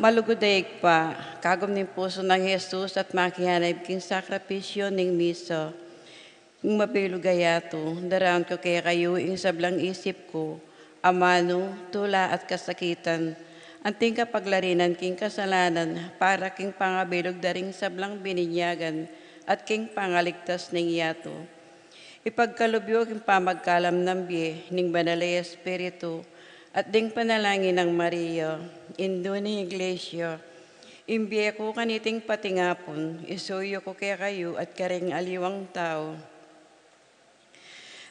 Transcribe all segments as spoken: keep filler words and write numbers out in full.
Alugud a Ibpa, kagum ning pusu nang Jesus at makihanap king sakripisyu ning misa, ing mabilug a yatu, daraun ku kekayu ing sablang isip ku, amanu, tula at kasakitan, anting kapaglarinan king kasalanan, para king pangabilug da ring sablang bininyagan at king pangaligtas ning yatu. Ipagkalub yu king pamagkalam nang bie ning Banal a Espiritu at ding panalangin nang Maria, Indu ning Iglesia, ing bie ku kaniting patingapun, isuyu ku kekayu at karing aliwang tau.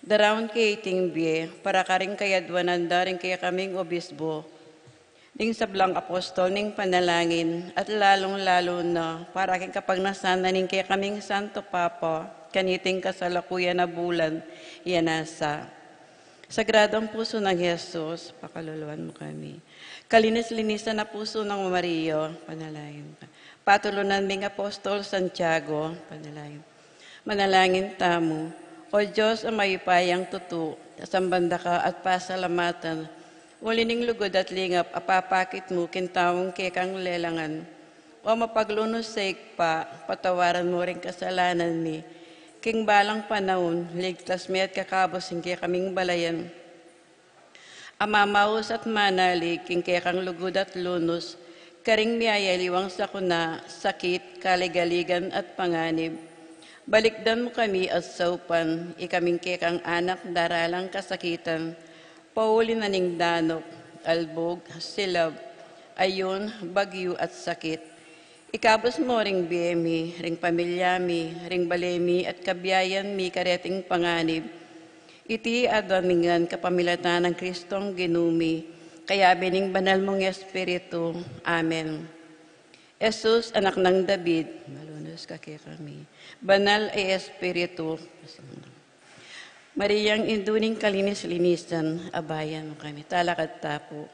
Daraun ke iting bie para karing kayadwanan da ring kekaming obispo, ding sablang apostol ning panalangin, at lalung-lalu na para king kapagnasan na ning kekaming Santo Papa, kaniting kasalakuyan a bulan, iya nasa. Sagradong pusu nang Jesus, pakaluluan mu kami. Kalinis-linisan a pusu nang Maria, panalangin ka. Patulunan ming apostol Santiago, panalangin. Manalangin tamu. O Dios, a mayupayang tutu, samban da ka at pasalamatan, uli ning lugud at lingap a papakit mu king taung kekang lelangan. O mapaglunus a Ibpa, patawaran mu ring kasalanan mi. King balang panaun, ligtas mi at kakabus ing kekaming balayan. A mamaus at manalig king kekang lugud at lunus, karing miyayaliwang sakuna, sakit, kaligaligan at panganib. Balikdan mu kami at saupan, ikaming kekang anak daralang kasakitan, pauli na ning danuk, albug, silab, ayun, bagyu at sakit. Ikabus mu ring bie mi, ring pamilya mi, ring bale mi at kabiayan mi kareting panganib. Iti adwan mi ngan kapamilatan nang Kristong Ginu mi, kayabe ning banal mung Espiritu. Amen. Jesus, anak nang David, malunus ka kekami. Banal a Espiritu, Mariang indu ning kalinis-linisan, abayan mu kami. Talakad ta pu.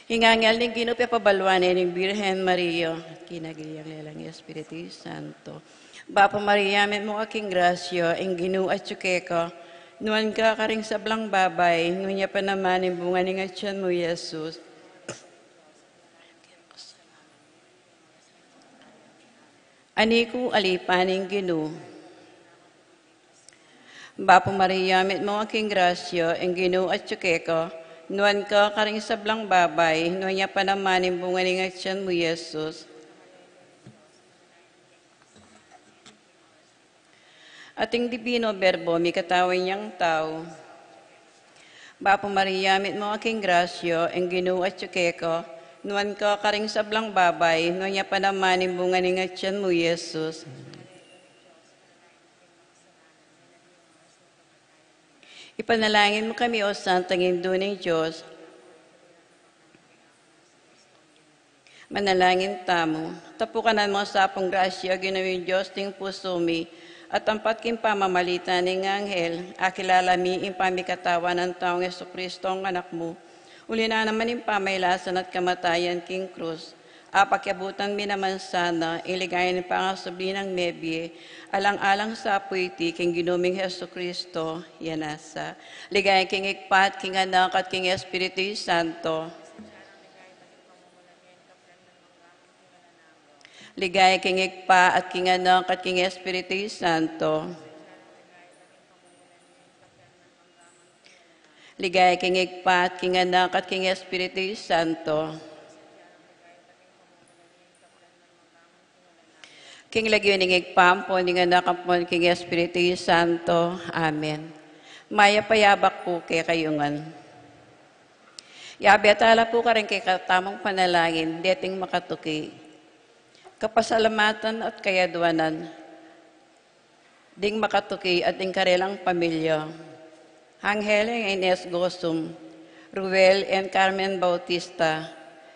Ing anghel ning Ginu pepabaluan ne ning Birhen Maria, at kinagilyang lelang Espiritu Santo. Bapu Maria, mitmu ka king grasya, ing Ginu atyu keka, nuan ka karing sablang babai, nuan ya pa naman ing bunga ning atyan mu, Jesus. Ani ku, alipan ning Ginu. Bapu Maria, mitmu ka king grasya, ing Ginu atyu keka, nuan ka karing sablang babai, nuan ya pa naman ing bunga ning atyan mu, Jesus. Ating Divino Verbo, mikatawan yang tau. Bapu Maria, mitmu ka king grasya, ing Ginu atyu keka, nuan ka karing sablang babai, nuan ya pa naman ing bunga ning atyan mu, Jesus. Ipanalangin mu kami, O Santang Indu ning Dios. Manalangin tamu. Tapukanan mu sa pung grasya, Ginu ming Dios, ding pusu mi, at ampat king pamamalit ning anghel, akilala mi ing pamikatawan nang taung Jesucristo, ing Anak mu. Uli na naman ing pamailasan at kamatayan king krus, apakiabutan mi naman sana ing ligaya ning pangasubli nang mebie, alang-alang sa pu iti king Ginu ming Jesucristo, ya nasa. Ligaya king Ibpa at king Anak at king Espiritu Santo. Ligaya king Ibpa at king Anak at king Espiritu Santo. Ligaya king Ibpa at king Anak at king Espiritu Santo. King lagyu ning Ibpa, ampon ning Anak, ampon king Espiritu Santo. Amen. Mayap a yabak pu kekayu ngan. Yabe tala pu karing kekatamung panalangin deting makatuki. Kapasalamatan at kayadwanan ding makatuki at ding karelang pamilya. Angel and Ines Gosum, Ruel and Carmen Bautista,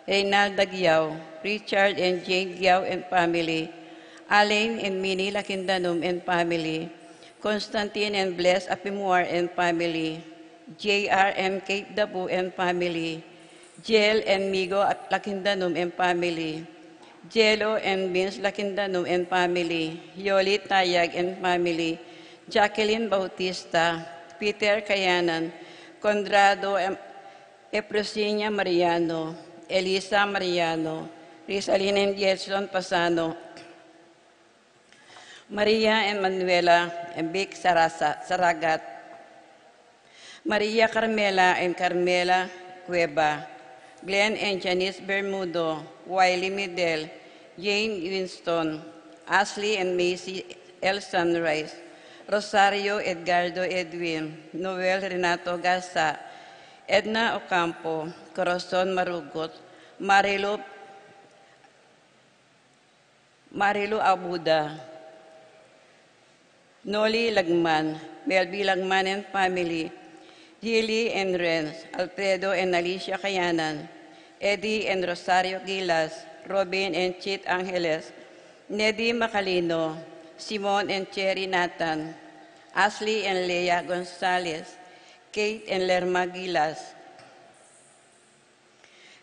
Reynald Dagiao, Richard and Jane Giao and family, Alain and Minnie Lakindanum and family, Constantine and Bless Apimuar and family, J R and Kate Dabu and family, Jel and Migo Lakindanum and family, Jelo and Vince Lakindanum and family, Yoli Tayag and family, Jacqueline Bautista, Peter Kayanan, Conrado em-, Efrosinia Mariano, Elisa Mariano, Risalin and Gerson Pasano, Maria and Manuela and Vic Sarasa, Saragat, Maria Carmela and Carmela Cueva, Glenn and Janice Bermudo, Wiley Midel, Jane Winston, Ashley and Macy Elson Rice, Rosario Edgardo Edwin, Noel Renato Garza, Edna Ocampo, Corazon Marugot, Marilu Marilu Abuda, Noli Lagman, Melby Lagman and family, Jilly and Renz, Alfredo and Alicia Kayanan, Eddie and Rosario Gilas, Robin and Chit Angeles, Neddy Macalino, Simon and Cherry Nathan, Ashley and Leah Gonzalez, Kate and Lerma Gilas,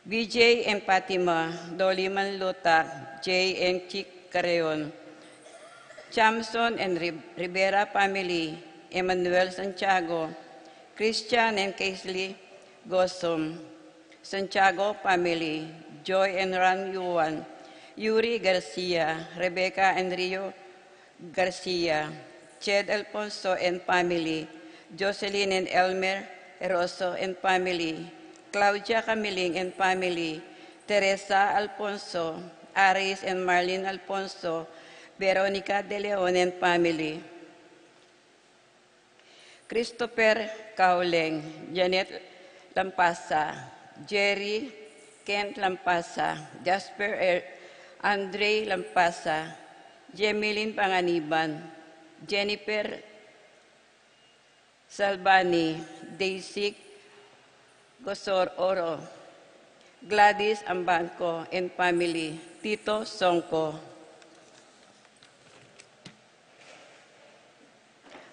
Vijay and Fatima, Doliman Luta, Jay and Chick Carreon, Chamson and Ri-, Rivera family, Emmanuel Santiago, Christian and Kaisley Gosum, Santiago family, Joy and Ran Yuan, Yuri Garcia, Rebecca and Rio Garcia, Ched Alfonso and family, Jocelyn and Elmer Eroso and family, Claudia Camiling and family, Teresa Alfonso, Aris and Marlene Alfonso, Veronica De Leon and family, Christopher Kauleng, Janet Lampasa, Jerry Kent Lampasa, Jasper Er-, Andre Lampasa, Jemilyn Panganiban, Jennifer Salvani, Daisy Gosor Oro, Gladys Ambanco and family, Tito Songco.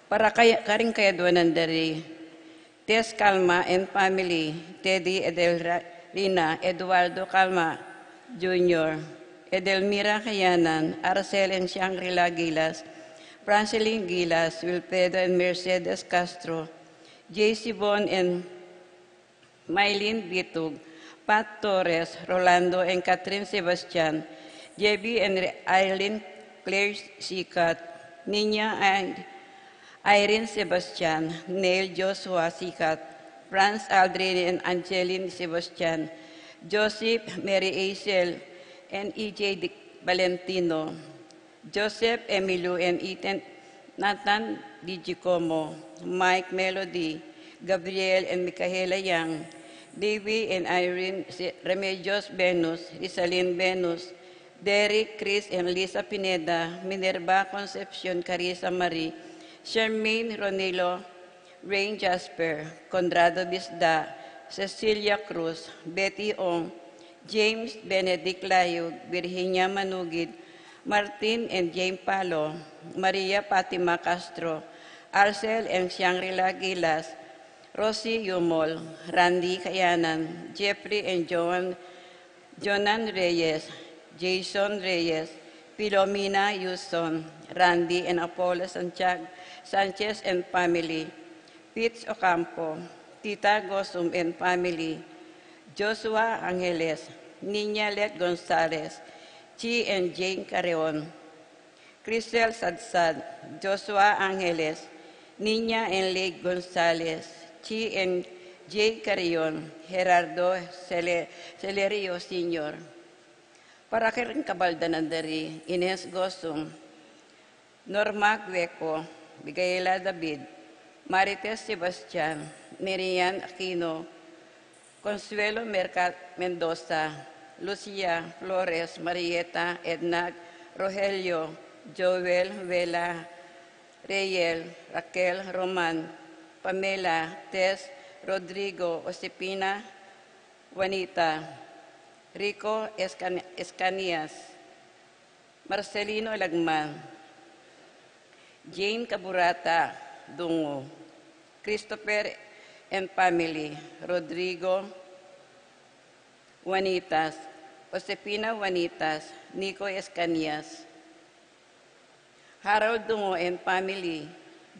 Para kay-, karing kayadwanan da ri Tess Calma and family, Teddy Edelrina, Eduardo Calma Junior, Edelmira Kayanan, Aracel and Shangri-La Gilas, Francelin Gilas, Wilfredo and Mercedes Castro, J C Bon and Mylene Bitug, Pat Torres, Rolando and Catherine Sebastian, J B and Re-, Eileen Claire Sikat, Nina and Irene Sebastian, Neil Joshua Sikat, Franz Aldrin and Angeline Sebastian, Joseph, Mary Hazel, and E J Di Valentino, Joseph, Emilio and Ethan, Nathan Di Giacomo, Mike, Melody, Gabriel and Micaela Yang, Davy and Irene Se-, Remedios Venus, Rizalin Venus, Derek, Chris and Lisa Pineda, Minerva Concepcion, Carissa Marie, Shermaine, Ronilo, Rain Jasper, Conrado Bisda, Cecilia Cruz, Betty Ong, James Benedict Layug, Virginia Manugid, Martin and Jane Palo, Maria Fatima Castro, Arcel and Shangri-La Gilas, Rosie Yumol, Randy Kayanan, Jeffrey and Joan Jonan Reyes, Jason Reyes, Filomena Yuson, Randy and Apollo Santiago, Sanchez and family, Fitz Ocampo, Tita Gosum and family, Joshua Angeles, Nina Let Gonzalez, Chi and Jane Carreon, Crisel Sadsad, Joshua Angeles, Nina and Lake Gonzalez, Chi and Jay Carrion, Gerardo Cele-, Celerio Senior. Para karing kabaldanan da ri Ines Gosum, Norma Gueco, Miguela David, Marites Sebastian, Mirian Aquino, Consuelo Merca-, Mendoza, Lucia Flores, Marieta, Edna, Rogelio, Joel, Vela, Reyel, Raquel, Roman, Pamela, Tess, Rodrigo, Josefina, Juanita, Rico Escan-, Escanias, Marcelino Lagman, Jane Caburata Dungo, Christopher and family, Rodrigo Juanitas, Josefina Juanitas, Nico Escanias, Harold Dungo and family,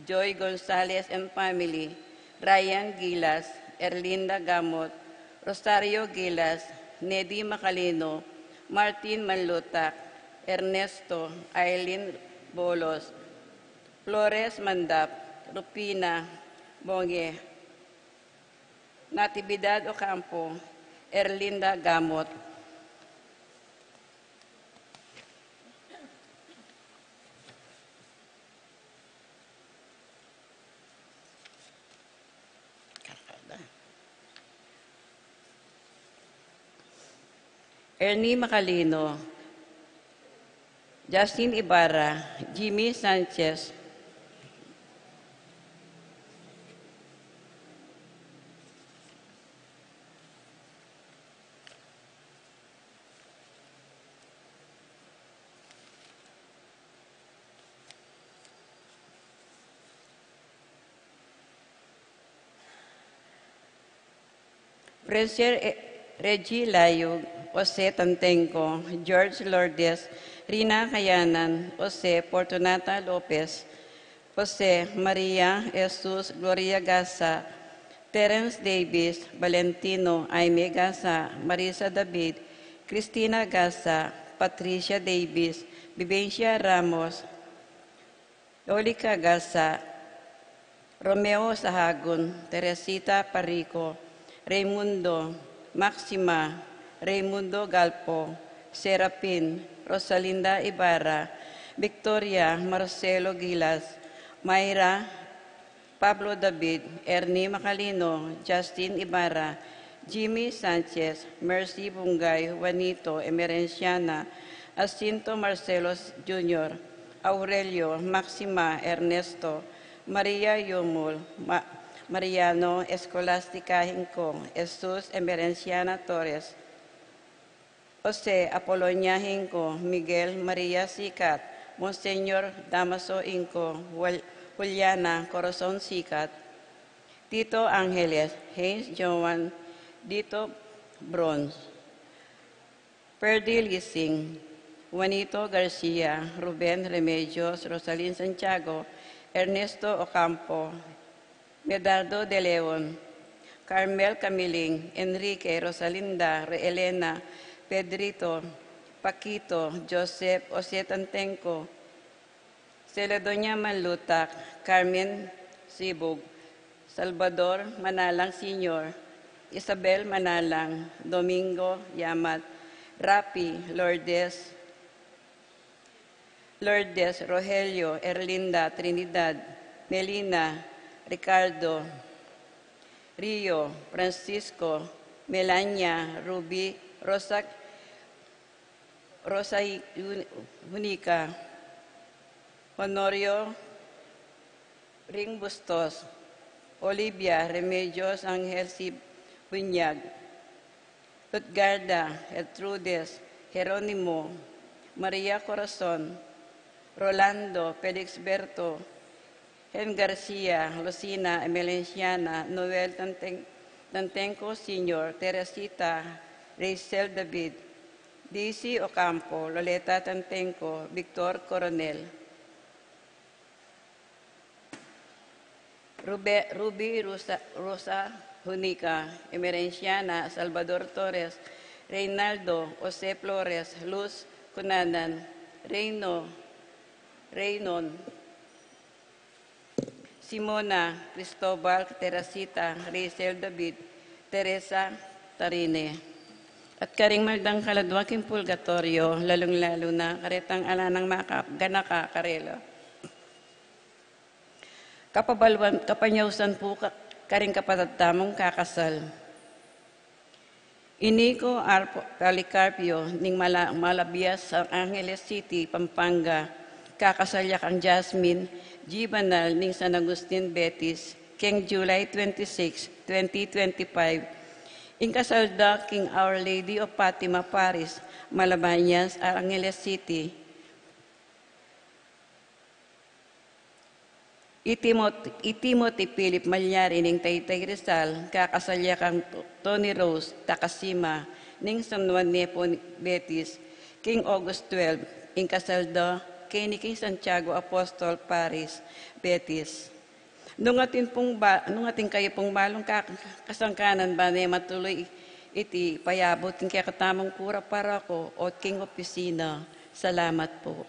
Joy Gonzalez and family, Ryan Gilas, Erlinda Gamot, Rosario Gilas, Nedi Macalino, Martin Manlutak, Ernesto, Aileen Bolos, Flores Mandap, Rufina Bonge, Natividad Ocampo, Erlinda Gamot. Ernie Macalino, Justin Ibarra, Jimmy Sanchez, Fraser, eh, Reggie Layug, Jose Tantenco, George Lourdes, Rina Kayanan, Jose Fortunata Lopez, Jose Maria, Jesus Gloria Gasa, Terence Davis, Valentino Aime Gasa, Marisa David, Cristina Gasa, Patricia Davis, Vivencia Ramos, Olica Gasa, Romeo Sahagun, Teresita Parico, Raimundo, Maxima, Raimundo Galpo, Serapin, Rosalinda Ibarra, Victoria, Marcelo Gilas, Mayra, Pablo David, Ernie Macalino, Justin Ibarra, Jimmy Sanchez, Mercy Bungay, Juanito Emerenciana, Jacinto Marcelo Junior, Aurelio, Maxima, Ernesto, Maria Yumul, Ma-, Mariano, Escolastica Hincong, Jesus Emerenciana Torres, Jose Apolonia Hincong, Miguel Maria Sicat, Monseñor Damaso Hincong, Wal-, Juliana Corazon Sicat, Tito Angeles, Haynes Joan, Dito Bronze, Perdi Lising, Juanito Garcia, Ruben Remedios, Rosalin Santiago, Ernesto Ocampo, Medardo de Leon, Carmel Camiling, Enrique, Rosalinda, Re-, Elena, Pedrito, Paquito, Joseph, Jose Tantenco, Celedonia Manlutak, Carmen Sibug, Salvador Manalang Senior, Isabel Manalang, Domingo Yamat, Rapi, Lourdes, Lourdes, Rogelio, Erlinda, Trinidad, Melina, Ricardo, Rio, Francisco, Melania, Ruby, Rosa, Rosa Hu-, Hunica, Honorio, Ring Bustos, Olivia, Remedios, Angel Sibunyag, Lutgarda, Gertrudes, Jeronimo, Maria Corazon, Rolando, Felix Berto, Hen Garcia, Lucina Emelenciana, Noel Tanten-, Tantenco Senior, Teresita, Rachel David, Daisy Ocampo, Loleta Tantenco, Victor Coronel. Rube-, Ruby Rosa, Rosa Hunica, Emerenciana, Salvador Torres, Reynaldo, Jose Flores, Luz Cunanan, Reino, Reynon, Simona, Cristobal, Teresita, Rachel David, Teresa Tarine. At karing maldang kaladua king purgatorio, lalung-lalu na karetang ala nang makaganaka karela. Kapabaluan, kapanyausan pu ka-, karing kapatad tamung kakasal. I Nico Arpo-, Policarpio ning Mala-, Malabias, Angeles City, Pampanga, kakasal ya kang Jasmine G. Banal ning San Agustin, Betis, keng July twenty-six, twenty twenty-five. Ing kasal da king Our Lady of Fatima Parish, Malabañas, Angeles City. I Timot-, i Timothy Philip Malyari ning Taytay, Rizal, kakasal ya kang To-, Tony Rose Takasima ning San Juan Nepo, Betis, king August twelve, ing kasal da keni king Santiago Apostol Parish, Betis. Nung atin pung ba-, nung atin kayu pung balung ka-, kasangkanan, ba ne matuluy Iti payabut king kekatamung kura paroko ot king opisina. Salamat pu.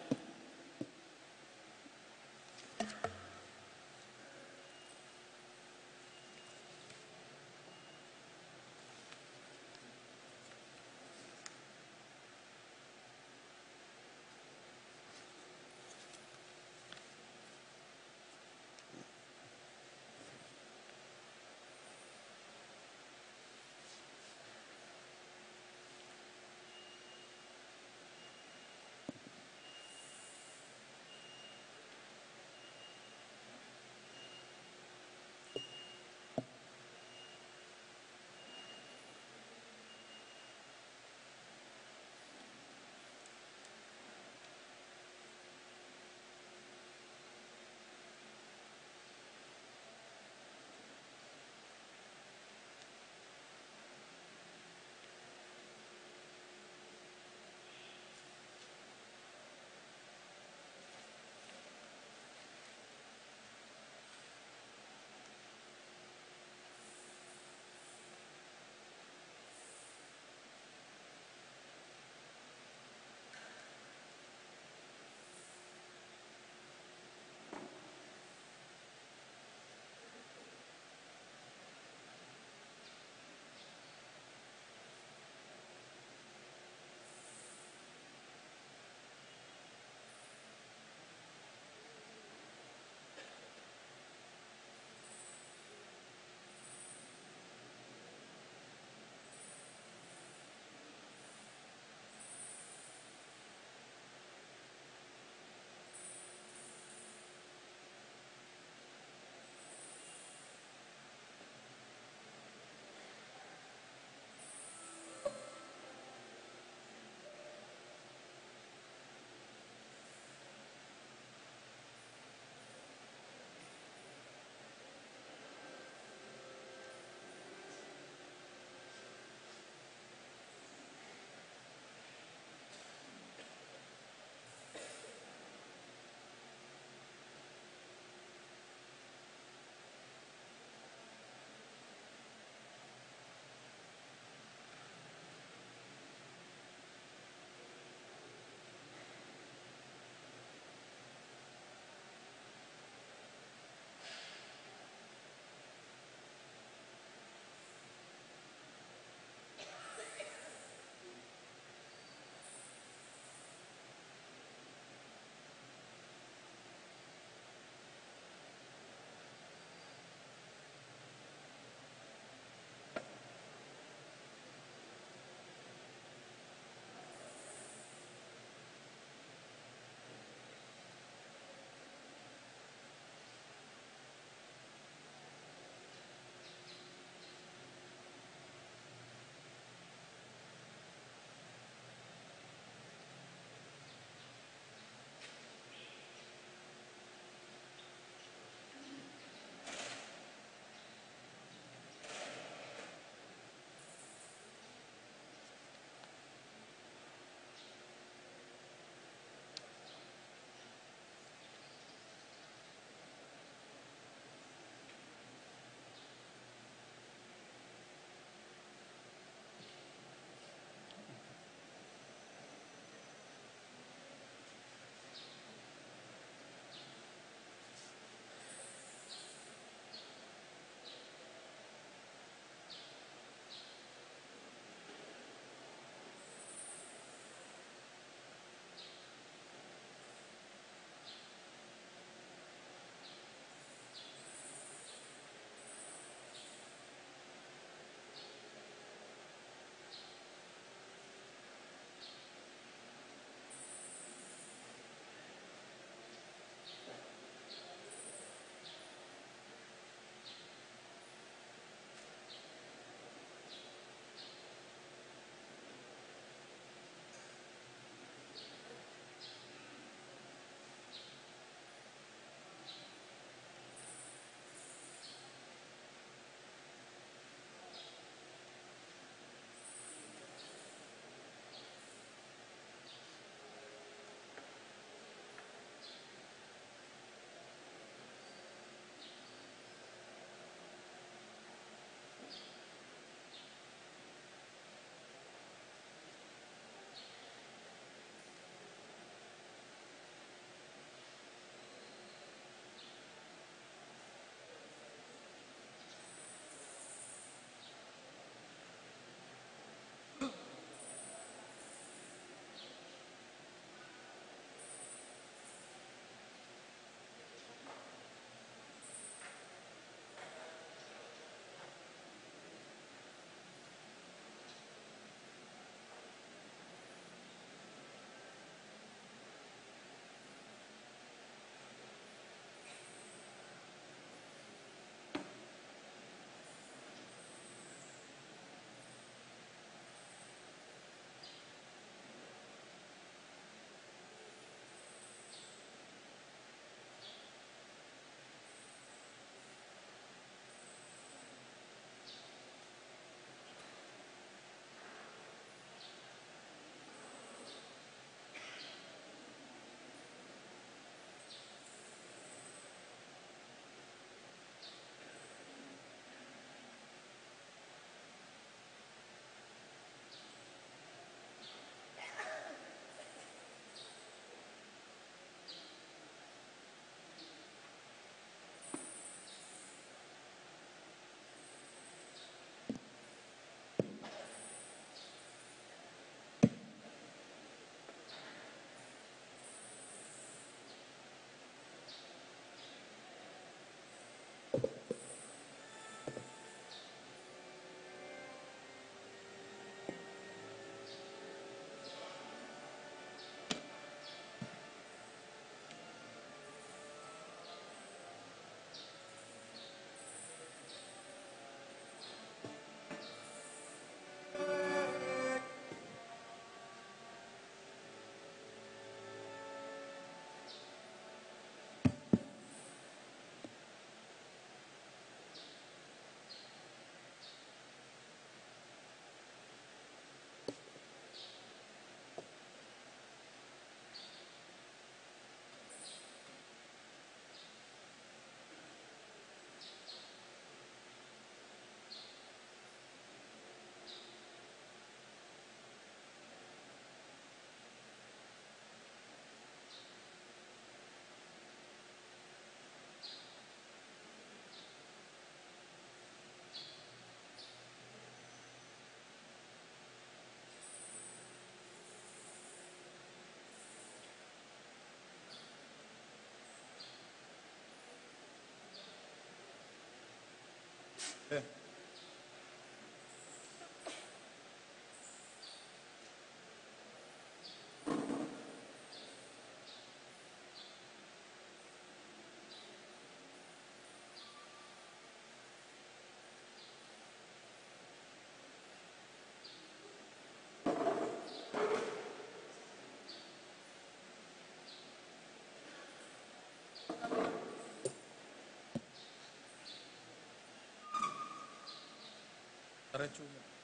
Diretso mo.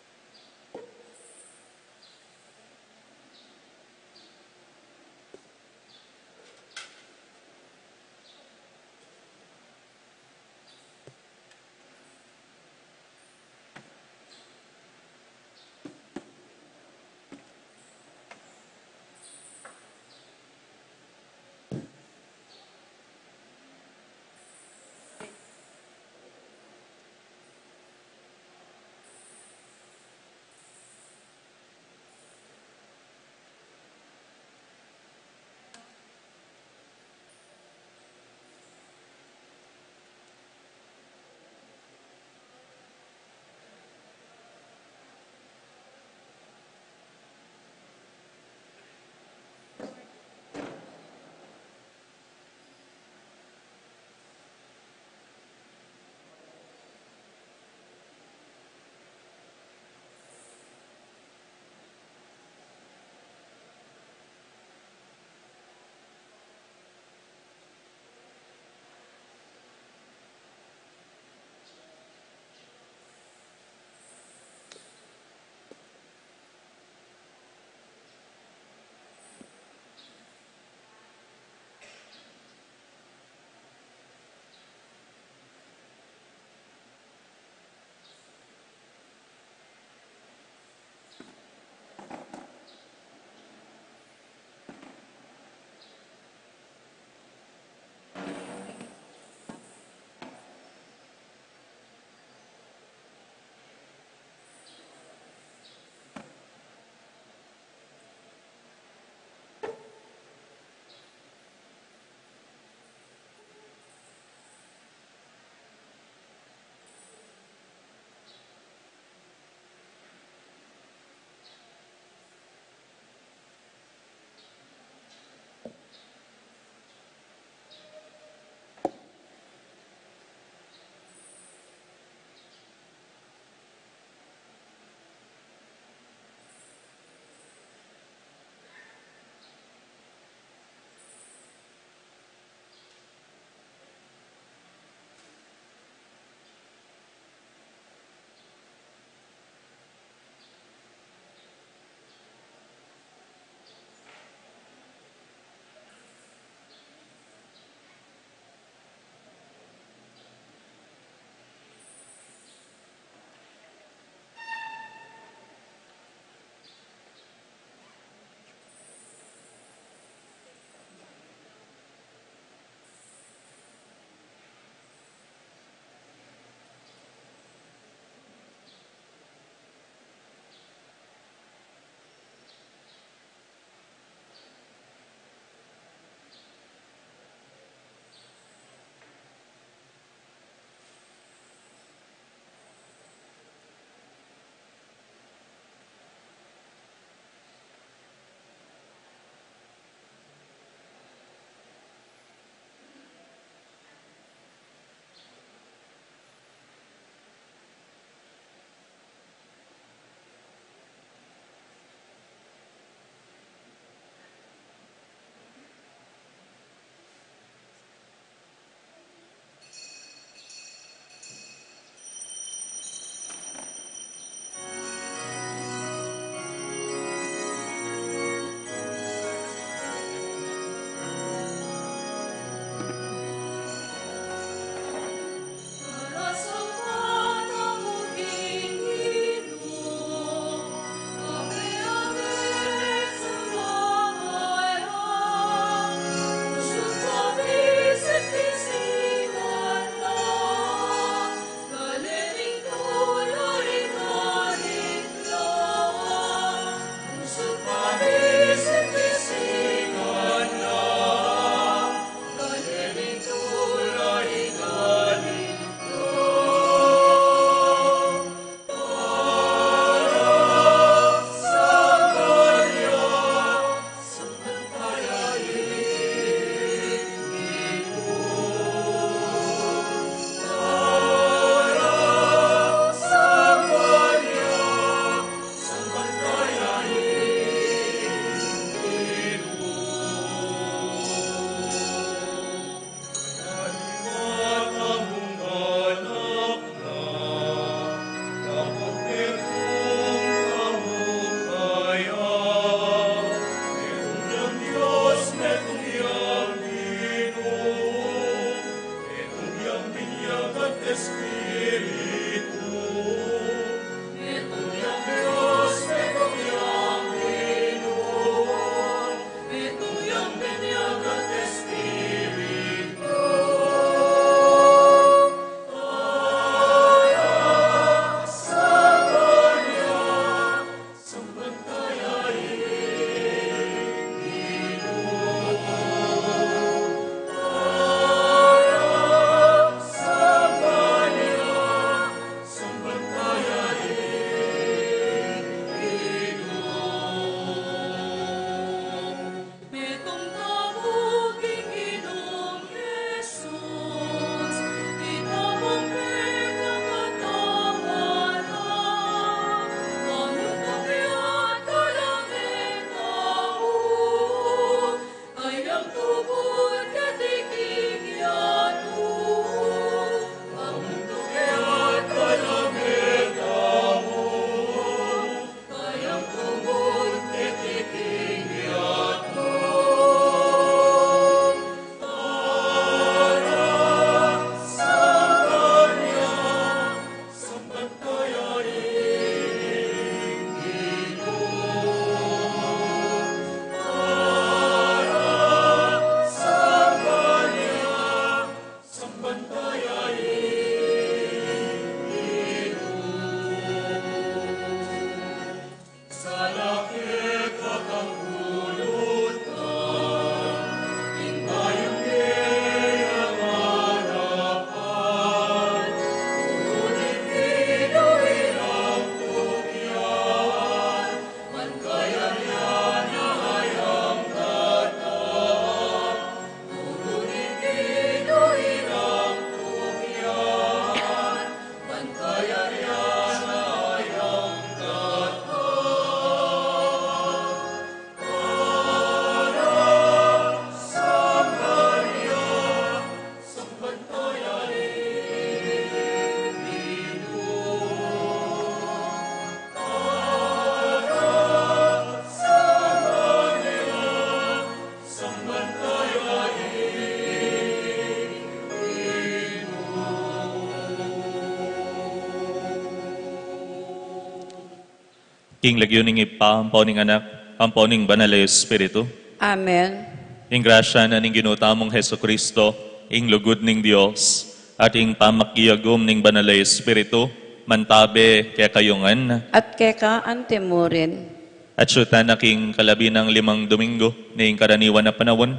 King lagyu ning Ibpa, ampo ning Anak, ampo ning Banal a Espiritu. Amen. Ing grasya na ning Ginu tamung Jesucristo, ing lugud ning Dios, at ing pamakiagum ning Banal a Espiritu, mantabe kekayu ngan. At keka antimurin. At siyutan na king kalabi nang limang Domingo ning karaniwan a panaun,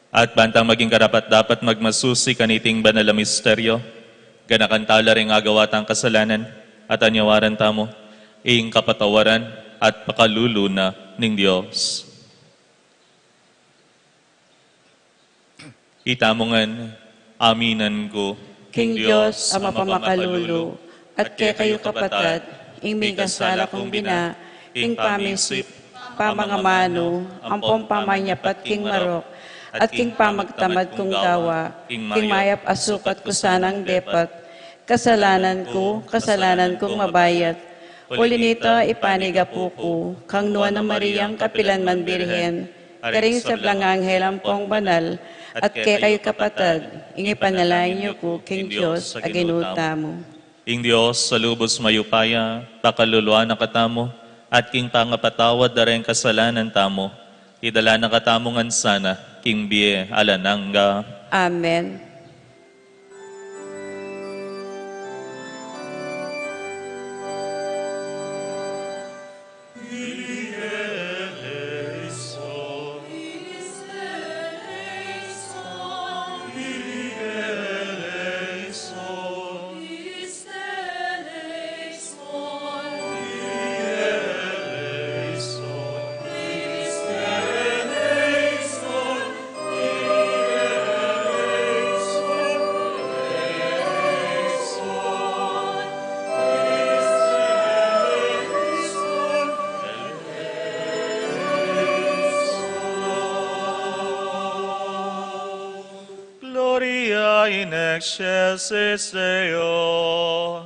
at bantang maging karapat-dapat magmasusi kaniting banal a misteryo, ganakan tala ring agawa tang kasalanan, at anyawaran tamu ing kapatawaran at pakalulu na ning Dios. Itamu ngan, aminan ku king Dios a mapamakalulu, at kekayu kapatad, ing mikasala kung bina, king pamisip, pamangamanu, ampong pamanyapat king marok, at king pamagtamad kung gawa, king mayap a sukat ku sanang depat. Kasalanan ku, kasalanan kung mabayat. Uli nita, ipanigapu ku kang Nuan a Mariang kapilan man Birhen, karing sablang anghel ampong banal, at kekayu kapatad, ing ipanalangin yu ku king Dios a Ginu tamu. Ing Dios a lubus mayupaya, pakaluluan na katamu, at king pangapatawad da reng kasalanan tamu, idala na katamu ngan sana king bie alang angga. Amen. Gloria in excelsis Deo.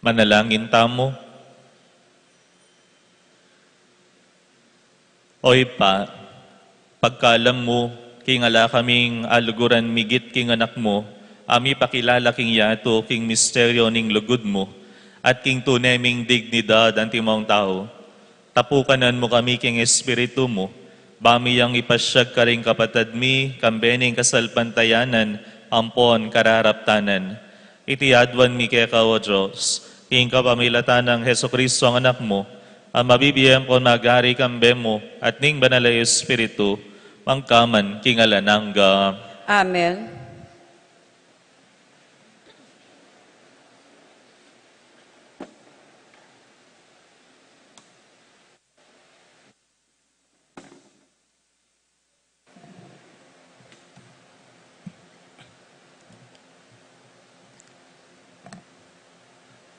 Manalangin tamu. O Ibpa, pagkalam mu, king ala kaming aluguran migit king Anak mu, a mipakilala king yatu king misteryo ning lugud mu, at king tune ming dignidad antimong tau. Tapukanan mu kami king Espiritu mu, ba mi yang ipasyag karing kapatad mi, kambe ning kasalpantayanan, ampon kararaptanan. Iti aduan mi keka, O Dios, king kapamilatan nang Jesucristo ang Anak mu, a mabibie ampon magari kambe mu, at ning Banal a Espiritu, mangkaman king alang angga. Amen.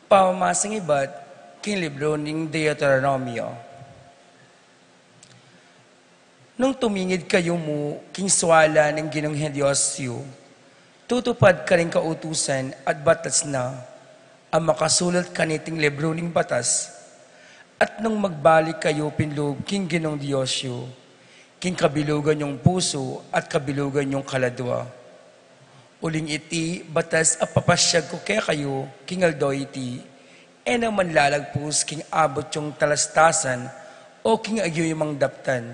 Pamamasang ibat king libru ning Deuteronomio. Nung tumingid kayu mu king sualan ning Ginung Dios yu, tutupad karing kautusan at batas na, a makasulat kaniting libru ning batas. At nung magbalik kayu pin lub king Ginung Dios yu, king kabilugan yung pusu at kabilugan yung kaladua. Uling iti batas a papasyag ku kekayu king aldo iti, e na manlalagpus king abut yung talastasan o king agyu yung mang daptan.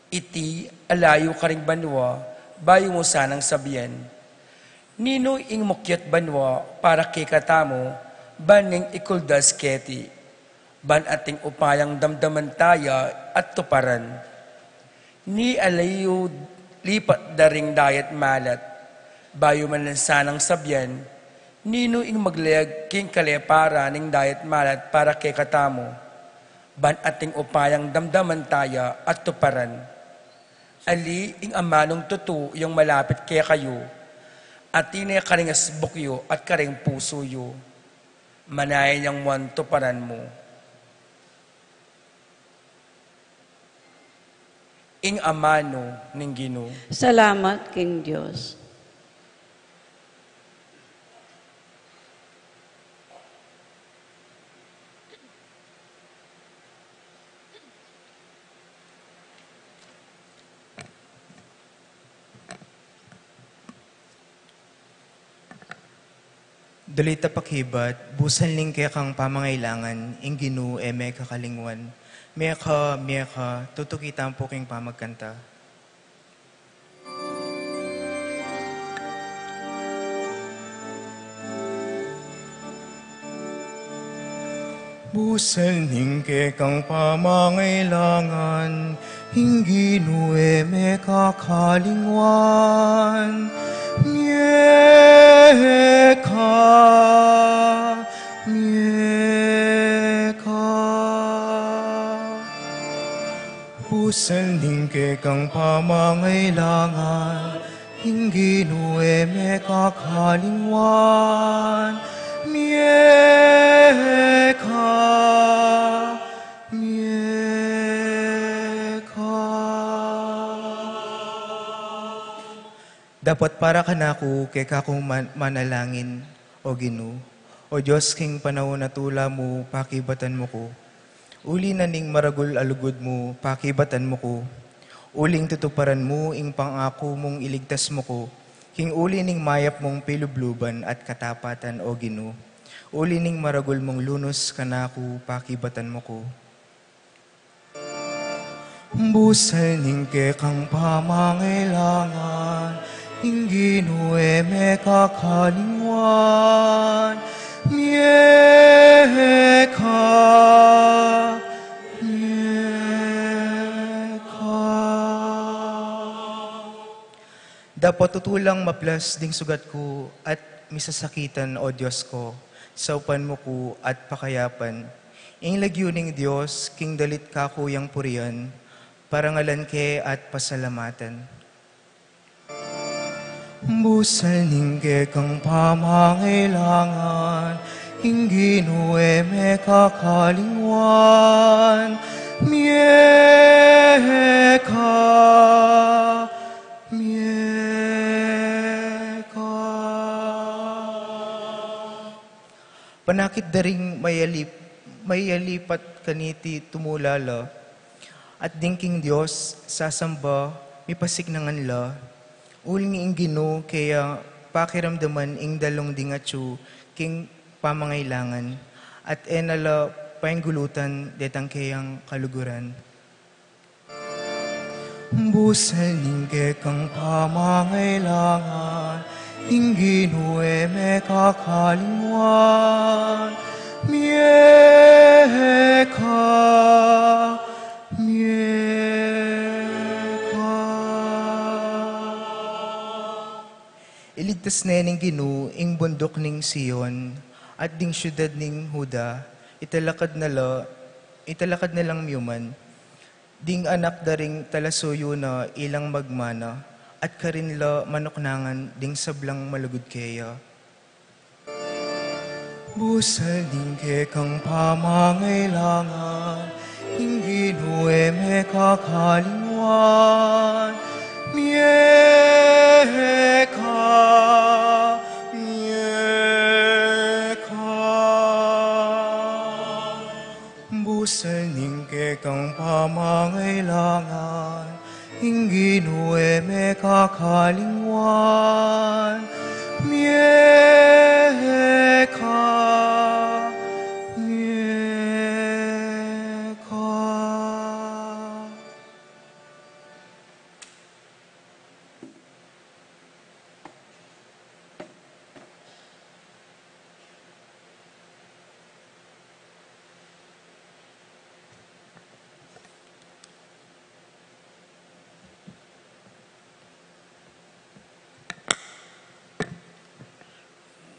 Iti ala yu karing banua, bayu mu sanang sabian, "Ninu ing mukyat banua para kekatamu, ban ning ikuldas keti? Ban ating upayang damdaman taya at tuparan." Ni ala yu lipat da ring dayat malat, bayu mu na sanang sabian, "Ninu ing maglayag king kaleparan ning dayat malat para kekatamu? Ban ating upayang damdaman taya at tuparan." Ali ing amanung tutu yung malapit kekayu, atin ne karing asbuk yu at karing pusu yu. Manaya yang muan tuparan mu. Ing amanu ning Ginu. Salamat king Dios. Dalit a pakibat, busal ning kekang pamangailangan, ing Ginu e me kakalingwan. Mie ka, mie ka, tutuki tamu pu king pamagkanta. Busal ning kekang pamangailangan, ing Ginu e me kakalingwan. Mie ka, mie ka. Busal ning kekang pamangailangan, ing Ginu e me kakalingwan. Mie ka, mie ka. Dapot para kanaku, keka kung man-, manalangin, O Ginu. O Dios, king panaun a tula mu, pakibatan mu ku. Uli na ning maragul a lugud mu, pakibatan mu ku. Uling tutuparan mu ing pangaku mung iligtas mu ku. King uli ning mayap mung pilubluban at katapatan, O Ginu. Uli ning maragul mung lunus kanaku, pakibatan mu ku. Busal ning kekang pamangailangan, ing Ginu e me kakalingwan. Mie ka, mie ka. Dapot tutu lang maplas ding sugat ku at misasakitan, O Dios ku, saupan mu ku at pakayapan. Ing lagyu ning Dios, king dalit kaku yang purian, parangalan ke at pasalamatan. Busal ning kekang pamangailangan, ing Ginu e me kakalingwan. Mie ka, mie ka. Panakit da ring mayalip-, mayalipat kaniti tumula la, at ding king Dios sasamba mipasiknangan la, uling ing Ginu keya pakiramdaman ing dalung ding atyu king pamangailangan, at e na la painggulutan detang keyang kaluguran. Busal ning kekang pamangailangan, ing Ginu e me kakalingwan, mie ka, mie ka. Iligtas ne ning Ginu ing bunduk ning Sion, at ding siudad ning Juda, italakad na la, italakad na lang miyuman. Ding anak da ring talasuyu na ilang magmana, at karin la manuknangan ding sablang malugud keya. Busal ning kekang pamangailangan, ing Ginu e me kakalingwan, mie ka, mie ka. Busal ning kekang pamangailangan, ing Ginu e me kakalingwan, mie ka, mie ka.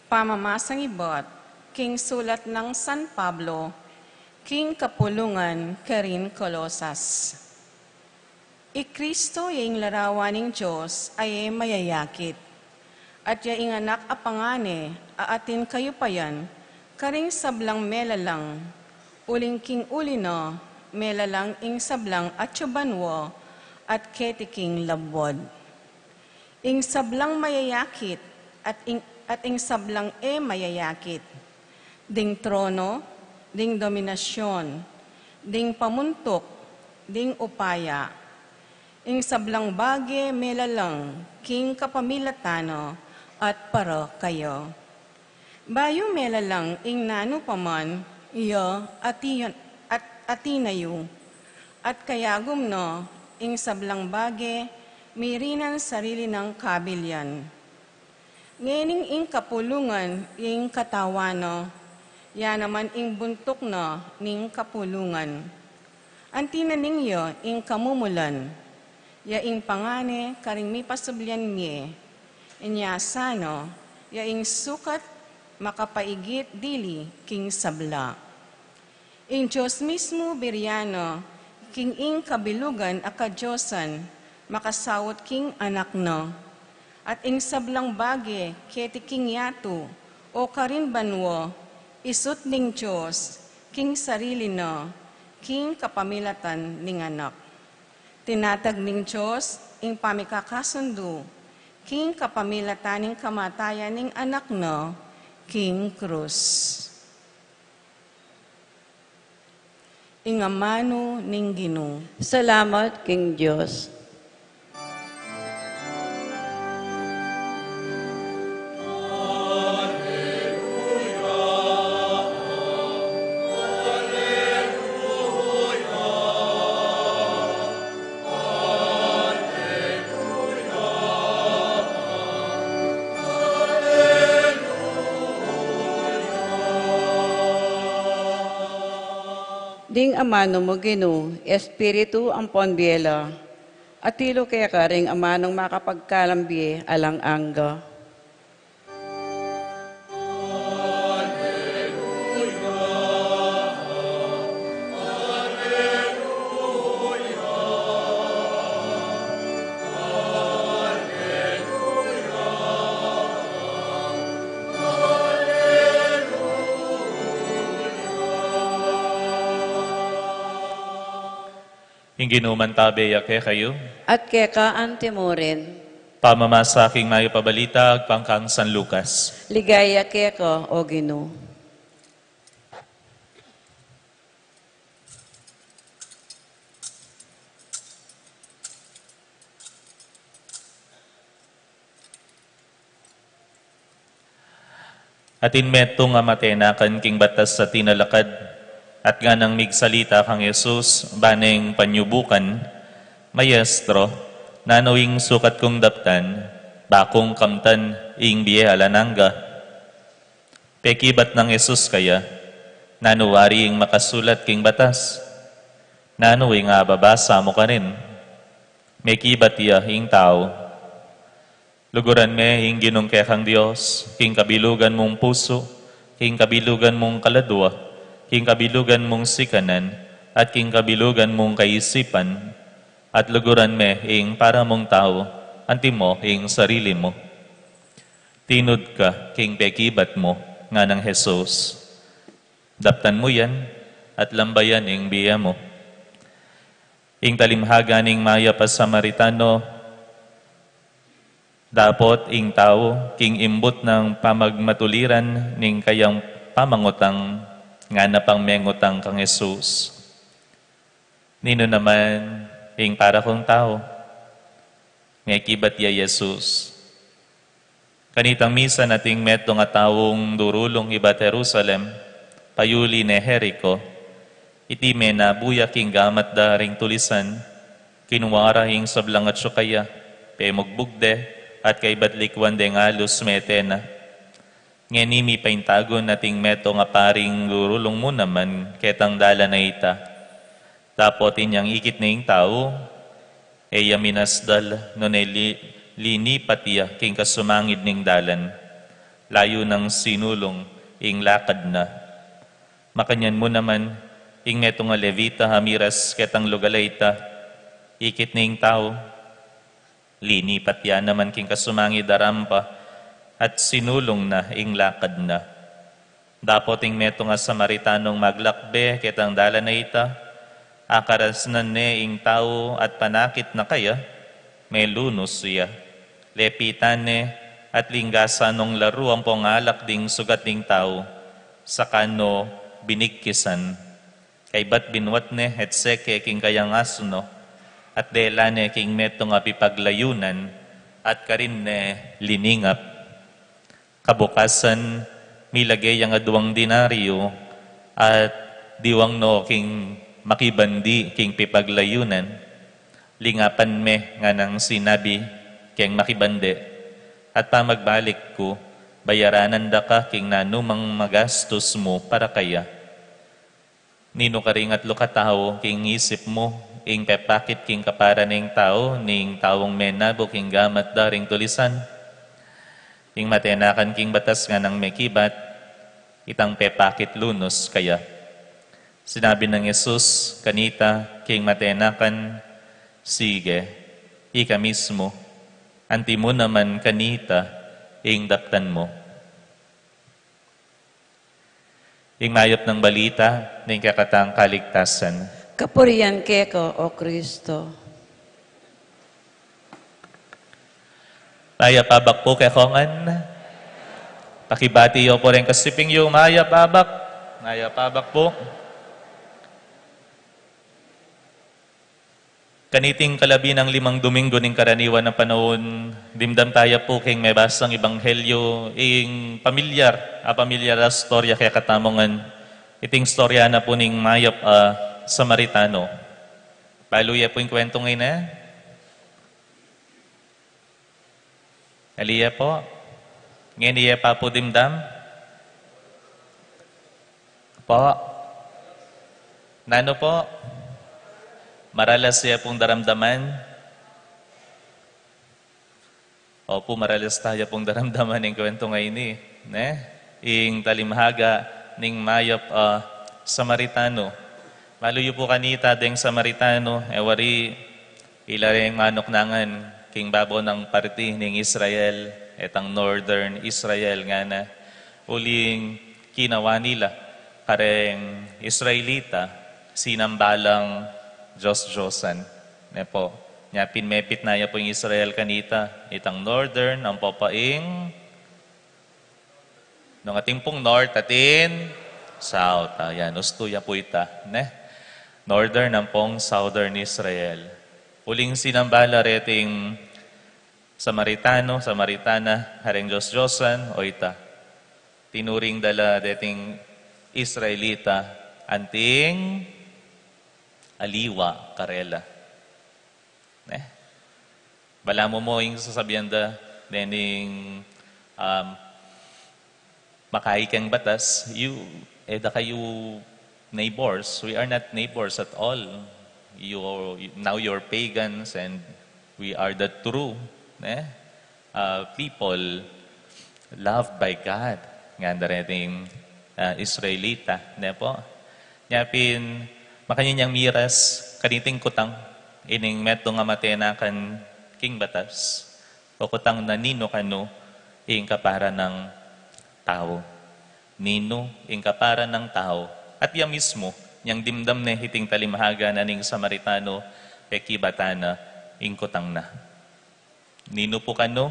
Pamamasang ibat king sulat nang San Pablo king kapulungan karing Colosas. I Kristo ya ing larawan ning Dios a e mayayakit, at ya ing Anak a pangane a atin kayupayan karing sablang melalang, uling king uli na melalang ing sablang atyu banua at keti king labuad. Ing sablang mayayakit at ing, at ing sablang e mayayakit, ding trono, ding dominasion, ding pamuntuk, ding upaya. Ing sablang bage melalang king kapamilatan na at para kaya. Bayu melalang ing nanu pa man ya ati-, at-, atin na yu, at kayagum na ing sablang bage mirinan sarili nang kabilian. Ngening ing kapulungan ing katawan na, ya naman ing buntuk na ning kapulungan. Anti na ning ya ing kamumulan, ya ing pangane karing mipasublian mie, inya sana ya ing sukat makapaigit dili king sabla. Ing Dios mismu birian na king ing kabilugan a kadiosan makasaut king Anak na. At ing sablang bage keti king yatu o karin banua, isut ning Dios king sarili na king kapamilatan ning Anak. Tinatag ning Dios ing pamikakasundu king kapamilatan ning kamatayan ning Anak na king krus. Ing amanu ning Ginu. Salamat king Dios. Ding amanu mu, Ginu, Espiritu ampon bie la, atilu keka ring amanung makapagkalam bie alang angga. Ing Ginu mantabe ya kekayu. At keka antimurin. Pamamasa king mayap a balita agpang kang San Lucas. Ligaya keka, O Ginu. Atin metung a matenakan king batas a tinalakad, at nganang migsalita kang Jesus, ba neng panyubukan, "Maestro, nanu ing sukat kung daptan, ba kung kamtan ing bie alang angga?" Pekibat nang Jesus kaya, "Nanu wari ing makasulat king batas? Nanu ing ababasa mu karin?" Mekibat ya ing tau, "Luguran me ing Ginung kekang Dios king kabilugan mung pusu, king kabilugan mung kaladua, king kabilugan mung sikanan, at king kabilugan mung kaisipan, at luguran me ing para mung tau, antimo ing sarili mu." "Tinud ka king pekibat mu," nganang Jesus. "Daptan mu yan, at lambayan ing bie mu." Ing talimhaga ning mayap a Samaritano, dapot ing tau king imbut nang pamagmatuliran ning kayang pamangutang, ngana pang mengutang kang Jesus, "Ninu naman ing para kung tau?" Mekibat ya Jesus, "Kanitang misan ating metung a taung durulung ibat Jerusalem, payuli ne Jerico, iti menabu ya king gamat da ring tulisan, kinua ra ing sablang atsu kaya, pemugbug de, at kaybat likuan deng alus mete na. Ngeni mipaintagun ating metung a paring durulung mu naman ketang dalan a ita. Dapot inyang ikit ne ing tau, e ya minasdal, nune li-, linipat ya king kasumangid ning dalan. Layu nang sinulung ing lakad na. Makanyan mu naman, ing metung a Levita a miras ketang lugal a ita, ikit ne ing tau, linipat ya naman king kasumangid a rampa, at sinulung na ing lakad na. Dapot ing metung a Samaritanong maglakbe ketang dalan a ita, akarasnan ne ing tau at panakit na kaya, melunus ya. Lepitan ne at linggasan nong laru ampong alak ding sugat ding tau, saka no binigkisan. Kaybat binuat ne hetseke king kayang asno, at dela ne king metung a pipaglayunan, at karin ne liningap. Kabukasan, milage yang aduang denaryo, at diwang no king makibandi king pipaglayunan. Lingapan me, nganang sinabi keng makibandi, at pamagbalik ku, bayaranan da ka king nanumang magastus mu para kaya. Ninu karing atlu katau king isip mu, ing pepakit king kapara ning tau, ning taung menabu king gamat da ring tulisan? Ing matenakan king batas nganang mekibat, itang pepakit lunus kaya. Sinabi nang Jesus kanita king matenakan, "Sige, ika mismu, antimo naman kanita ing daptan mu." Ing mayap nang balita ning kekatang kaligtasan. Kapurian keka, O Kristo. Mayap a abak pu kekongan. Pakibati yu pu reng kasiping yu, mayap a abak. Mayap a abak pu. Kaniting kalabi nang limang Domingo ning karaniwan a panaun, dimdam taya pu king mebasang ebanghelyo, ing pamilyar, a pamilyar a istorya kekatamu ngan. Iting istorya na pu ning mayap a Samaritano. Balu ye pu ing kwentung ini? Ali ye pu? Ngeni ye pa pu dimdam? Pu? Nanu pu? Maralas ye pung daramdaman? Opu, maralas taya pung daramdaman ing kwentung ini, ne? Ing talimhaga ning mayap a Samaritano. Balu yu pu kanita deng Samaritano, e wari, ila reng manuknangan king babo nang parti ning Israel, etang Northern Israel ngana. Uling kinawa nila kareng Israelita, sinamba lang dios-diosan. Ne pu, nya pin mepit na ya pu ing Israel kanita, itang Northern, ampo pa ing Nung atin pung North, atin South. Ayan, ustu ya pu ita, ne? Northern ampong Southern Israel. Uling sinamba la reting Samaritano, Samaritana, kareng dios-diosan, o ita. Tinuring da la deting Israelita anting aliwa karela. Ne? Balamu mu ing sasabian da dening, um, makai keng batas, you, e da kayu neighbors. We are not neighbors at all. You, now you're pagans and we are the true, ne? Uh, people loved by God. Ngana da reting, uh, Israelita, ne pu? Nya pin, makanyan yang miras kaniting kutang ining metung a matenakan king batas. O kutang na ninu kanu ing kapara nang tau. Ninu ing kapara nang tau. At ya mismu, yang dimdam ne iting talinghaga na ning Samaritano, pekibatan na ing kutang na. Ninu pu kanu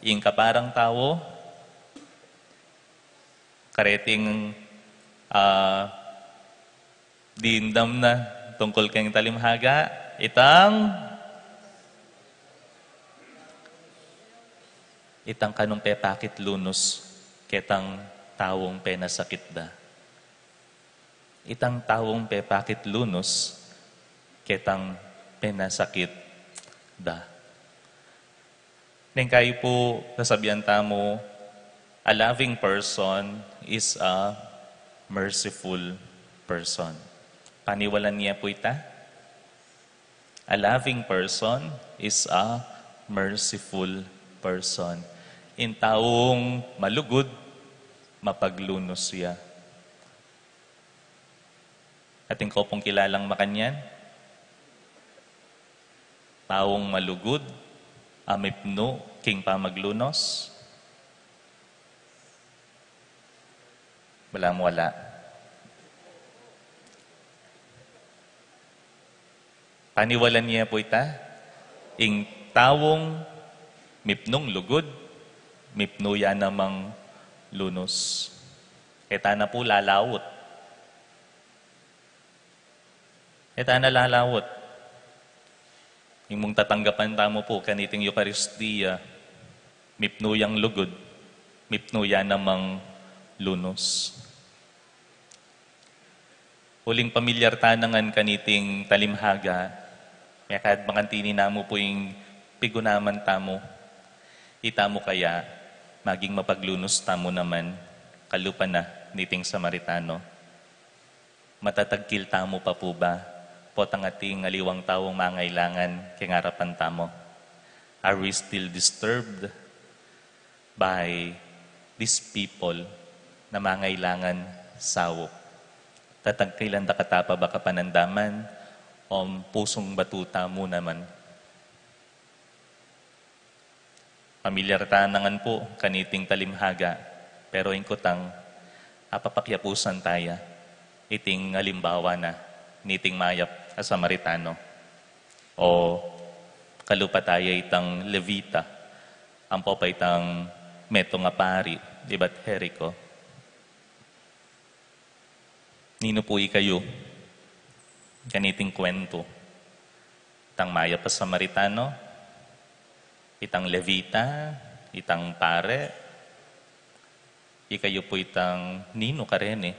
ing kaparang tau? Kareting, ah, dimdam na tungkul keng talinghaga, itang, itang kanung pepakit lunus ketang taung penasakit da. Itang taung pepakit lunus ketang penasakit da. Neng kayu pu sasabian tamu, a loving person is a merciful person. Paniwalan ye pu ita? A loving person is a merciful person. Ing taung malugud, mapaglunus ya. Atin ko pung kilalang makanyan? Taung malugud a mipnu king pamaglunus? Balamu ala. Paniwalan ye pu ita? Ing taung mipnung lugud, mipnu ya namang lunus. E ta na pu lalaut. E ta na lalaut. Ing mung tatanggapan tamu pu kaniting Eukaristia, mipnu yang lugud, mipnu ya namang lunus. Uling pamilyar ta na ngan kaniting talinghaga, mekad makanti na mu pu ing pigunaman tamu. Ita mu kaya, maging mapaglunus tamu naman, kalupa na niting Samaritano. Matatagkil tamu pa pu ba potang ating aliwang taung mangailangan keng arapan tamu? Are we still disturbed by these people na mangailangan saup? Tatagkilan da kata pa ba kapanandaman o pusung batu tamu naman? Pamilyar ta na ngan pu kaniting talinghaga, pero ing kutang, apapakyapusan ta ya iting alimbawa na niting mayap a Samaritano. O kalupa ta ya itang Levita, ampo pa itang metung a pari ibat Jerico. Ninu pu ikayu kaniting kuwentu? Itang mayap a Samaritano, itang Levita, itang pare, ikayu pu itang ninu kareni?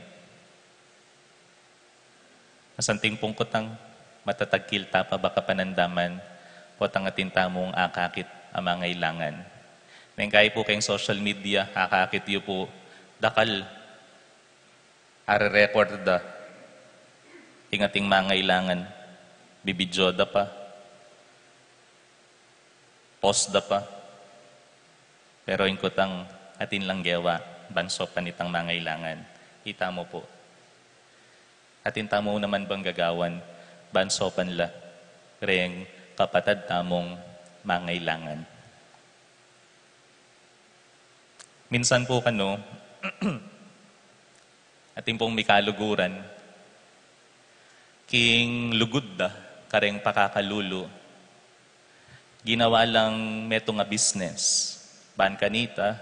Masanting pung kutang, matatagkil ta pa ba kapanandaman potang atin tamung akakit a mangailangan? Neng kayi pu keng social media, akakit yu pu dakal, are-record da ing ating mangailangan, bibidyo da pa, post da pa. Pero ing kutang, atin lang gewa ban saupan itang mangailangan? Ita mu pu, atin tamu naman bang gagawan ban saupan la reng kapatad tamung mangailangan? Minsan pu kanu, atin pung mikaluguran, king lugud da kareng pakakalulu, ginawa lang metung a business ban kanita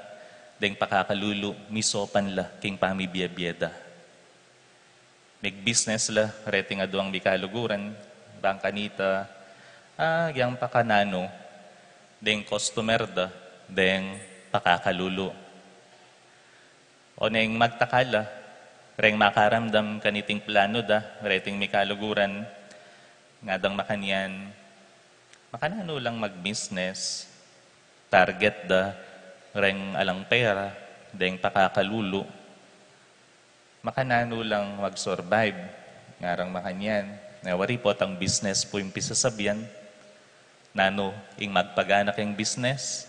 deng pakakalulu misaupan la king pamibie-bie da. Mig-business la reting aduang mikaluguran, bang kanita, ah, agyang pakananu deng customer da deng pakakalulu. O neng magtakal la reng makaramdam kaniting plano da reting mikaluguran, ngadang makanyan, makananu lang mag-business, target da reng alang pera deng pakakalulu, makananu lang mag-survive, ngarang makanyan, na wari potang business pu ing pisasabian. Nanu ing magpagana keng business?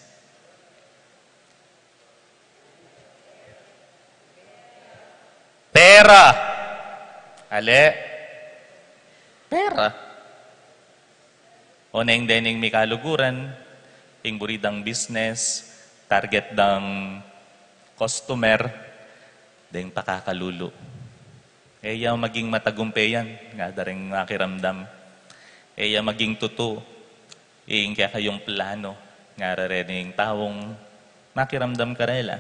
Pera. Ale? Pera. O neng dening mikaluguran, ing buri dang business, target dang customer, deng pakakalulu. E ya maging matagumpe yan, ngara reng makiramdam. E ya maging tutu ing kekayung plano, ngara rening taung makiramdam karela.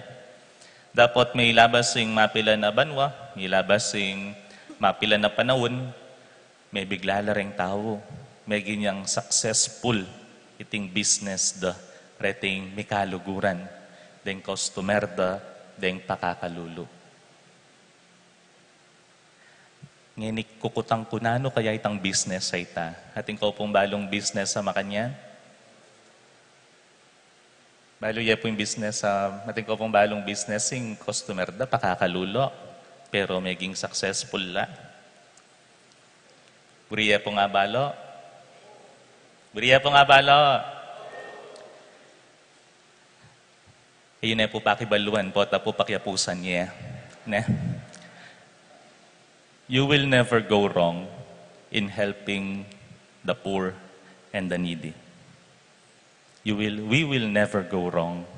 Dapot milabas ing mapilan a banua, milabas ing mapilan a panaun, mebigla la reng tau, meging yang successful iting business da, reting mikaluguran deng customer da, deng pakakalulu. Ngeni kukutang ku, nanu kaya itang business a ita? Atin ko pung balung business a makanyan? Balu ye pu ing business, ah, atin ko pung balung business, ing customer da, pakakalulu. Pero meging successful la. Buri ye pung abalu? Buri ye pung abalu? Ayun ne pu pakibaluan, pota pu pakiapusan ye. Ne? You will never go wrong in helping the poor and the needy. You will, we will never go wrong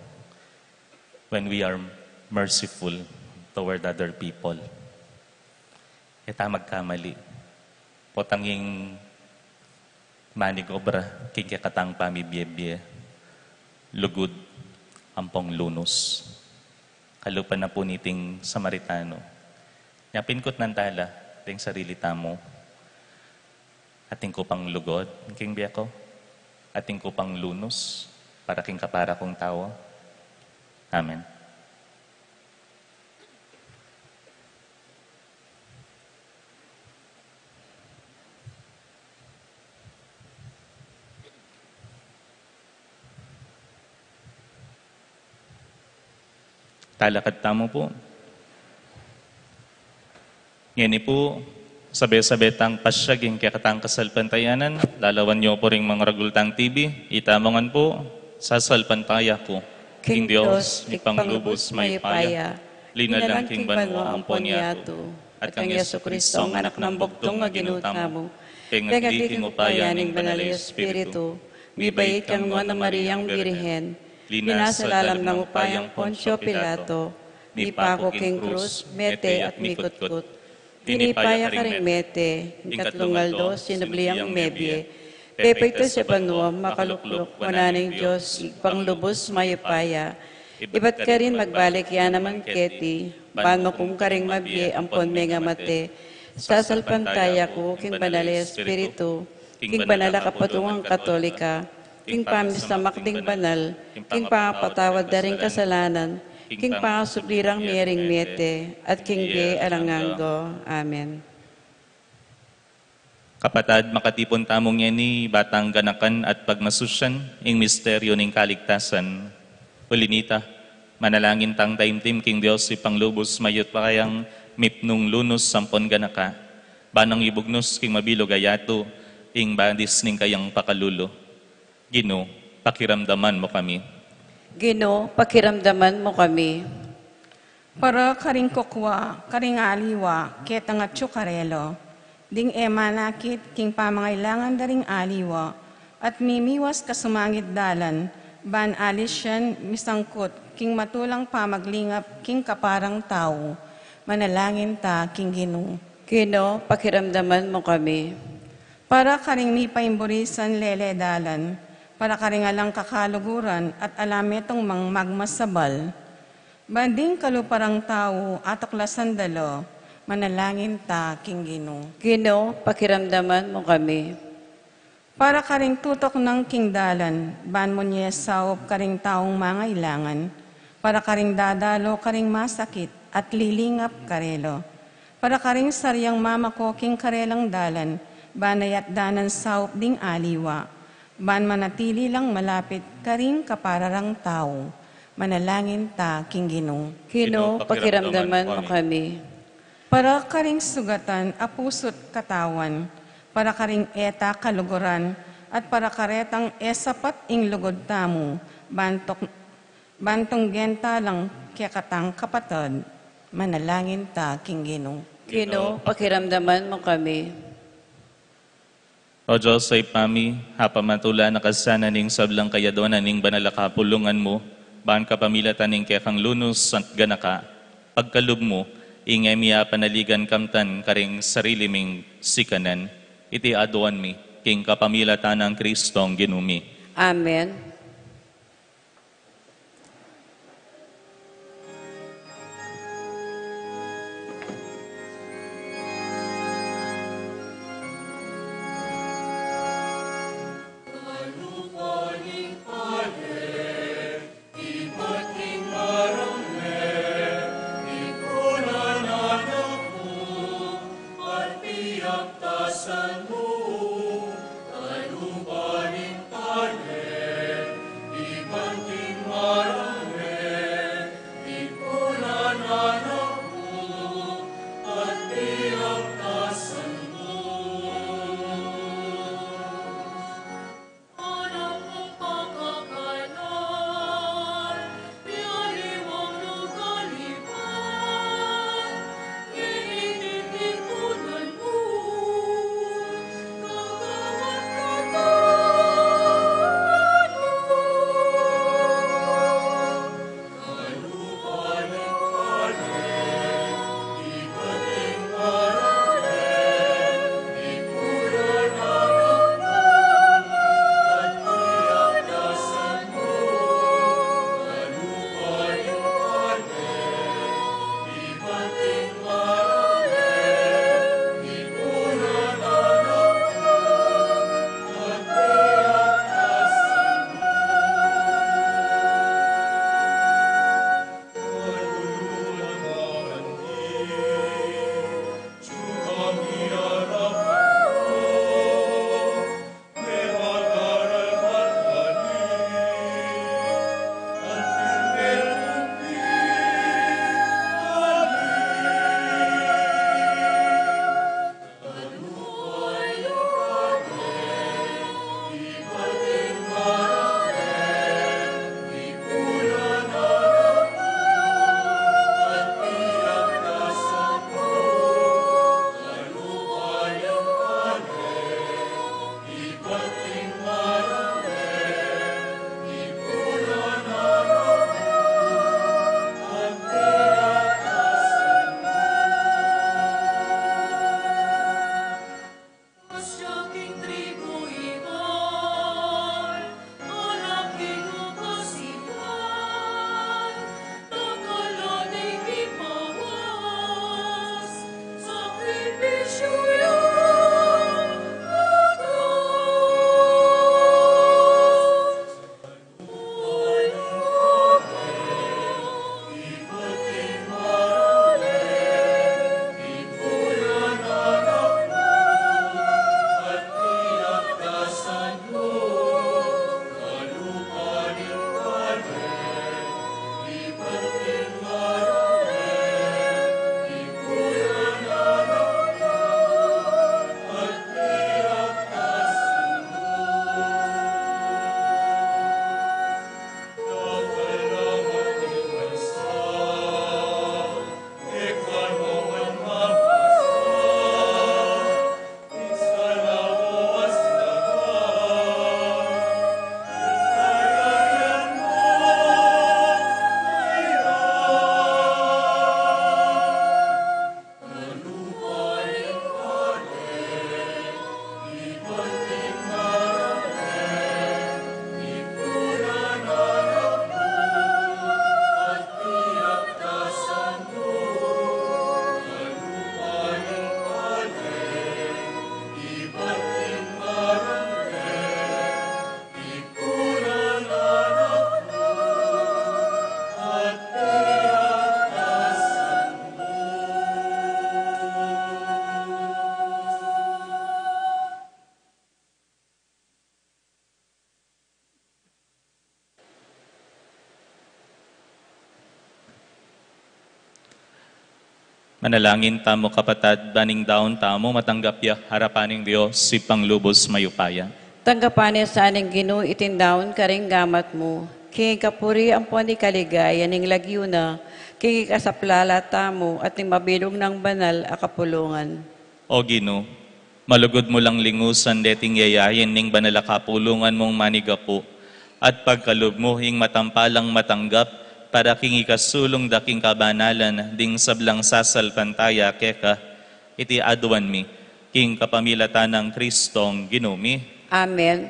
when we are merciful toward other people. E ta magkamali. Potang ing manigobra king kekatang pamibie-bie, lugud ampong lunus. Kalupa na pu niting Samaritano. Nya pinkutnan tala deng sarili tamu. Atin ku pang lugud king bie ku, atin ku pang lunus para king kapara kung tau. Amen. Talakad tamu pu. Ngeni pu, sabe-sabe tang pasyag ing kekatang kasalpantayanan, lalawan yu pu ring mangragul tang T V, itamu ngan pu, sasalpantaya ku king Dios, Ibpang lubus mayupaya, linalang king banua ampon yatu, at kang Jesucristo, Anak nang Bugtung a Ginu tamu, pengagli king upaya ning Banal a Espiritu, mibait kang Nuan a Mariang Birhen, linasa lalam nang upayang Poncio Pilato, mipaku king krus, mete at mikutkut. Tinipa ya karing mete, ing katlung aldo sinubli yang mebie, pepaitas ya banua, makalukluk wanan ning Dios, Ibpang lubus mayupaya. Ibat karin magbalik ya naman keti, ban mukum karing mabie ampon mengamate. Sasalpantaya ku king Banal a Espiritu, king banal a kapatungan Katolika, king pamisamak ding banal, king pangapatawad da ring kasalanan, king pangasubli rang mie ring mete, at king bie alang angga. Amen. Kapatad, makatipun tamu ngeni ba tang ganakan at pagmasusyan ing misteryu ning kaligtasan. Uli na nita, manalangin tang taimtim king Dios Ibpang lubus mayupayang mipnung lunus ampon ganaka, ban nang ibugnus king mabilug a yatu ing badis ning kayang pakalulu. Ginu, pakiramdaman mu kami. Ginu, pakiramdaman mu kami. Para karing kukua, karing aliwa, ketang atyu karela, ding e manakit king pamangailangan da ring aliwa, at mimiwas kasumangid dalan, ban ali sian misangkut king matulang pamaglingap king kaparang tau, manalangin ta king Ginu. Ginu, pakiramdaman mu kami. Para karing mipaimburisan lele dalan, para karing alang kakaluguran at ala metung mang magmasabal, ban ding kalupa rang tau atuklasan da la, manalangin ta king Ginu. Ginu, pakiramdaman mu kami. Para karing tutuknang king dalan, ban munye saup karing taung mangailangan, para karing dadalo karing masakit, at lilingap karela. Para karing sariang mamako king karelang dalan, ban ayatdanan saup ding aliwa, ban manatili lang malapit karing kapararang tau. Manalangin ta king Ginu. Ginu, pakiramdaman mu kami. Para karing sugatan a pusu't katawan, para karing e ta kaluguran, at para karetang e sapat ing lugud tamu, ban tuk-, ban tunggen ta lang kekatang kapatad. Manalangin ta king Ginu. Ginu, pakiramdaman mu kami. O Dios a Ibpa mi, apamatula na ka sana ning sablang kayaduanan ning banal a kapulungan mu, ban kapamilatan ning kekang lunus at ganaka, pagkalub mu, ing e mi apanaligan kamtan karing sarili ming sikanan. Iti aduan mi, king kapamilatan nang Kristong Ginu mi. Amen. Manalangin tamu, kapatad, ban ing daun tamu matanggap ya arapan ning Dios, Ibpang lubus mayupaya. Tanggapan na sa ning Ginu iting daun karing gamat mu, king kapurian ampon ing kaligayan ning lagyu na, king ikasaplala tamu at ning mabilug nang banal a kapulungan. O Ginu, malugud mu lang lingusan deting yayain ning banal a kapulungan mung manigapu, at pagkalub mu ing matampalang matanggap para king ikasulung da king kabanalan ding sablang sasalpantaya keka. Iti aduan mi king kapamilatan nang Kristong Ginu mi. Amen.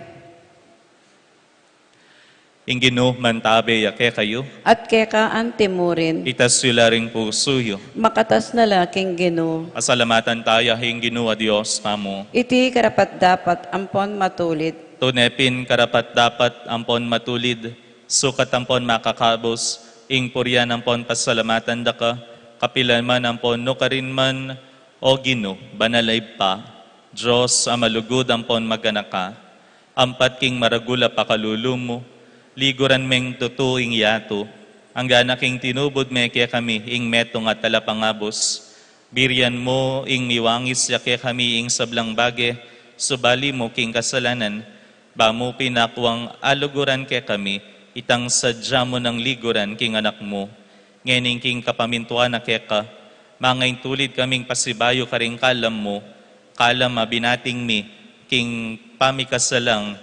Ing Ginu mantabe ya kekayu. At keka antimurin. Itas yu la ring pusu yu. Makatas na la king Ginu. Pasalamatan taya ing Ginu a Dios tamu. Iti karapat-dapat ampon matulid. Tune pin karapat-dapat ampon matulid, sukat ampon makakabus, ing purian ampon pasalamatan da ka, kapilan man ampon nukarin man, O Ginu, banal a Ibpa, Dios a malugud ampon maganaka. Ampat king maragul a pakalulu mu, liguran meng tutu ing yatu, anggana king tinubud me kekami ing metung a talapangabus. Birian mu ing miwangis ya kekami ing sablang bage, subali mu king kasalanan, ba mu pin akwang aluguran kekami itang sadya mu nang liguran king Anak mu. Ngening king kapamintuan na keka, mangaintulid kaming pasibayu karing kalam mu, kalam a binating mi king pamikasalang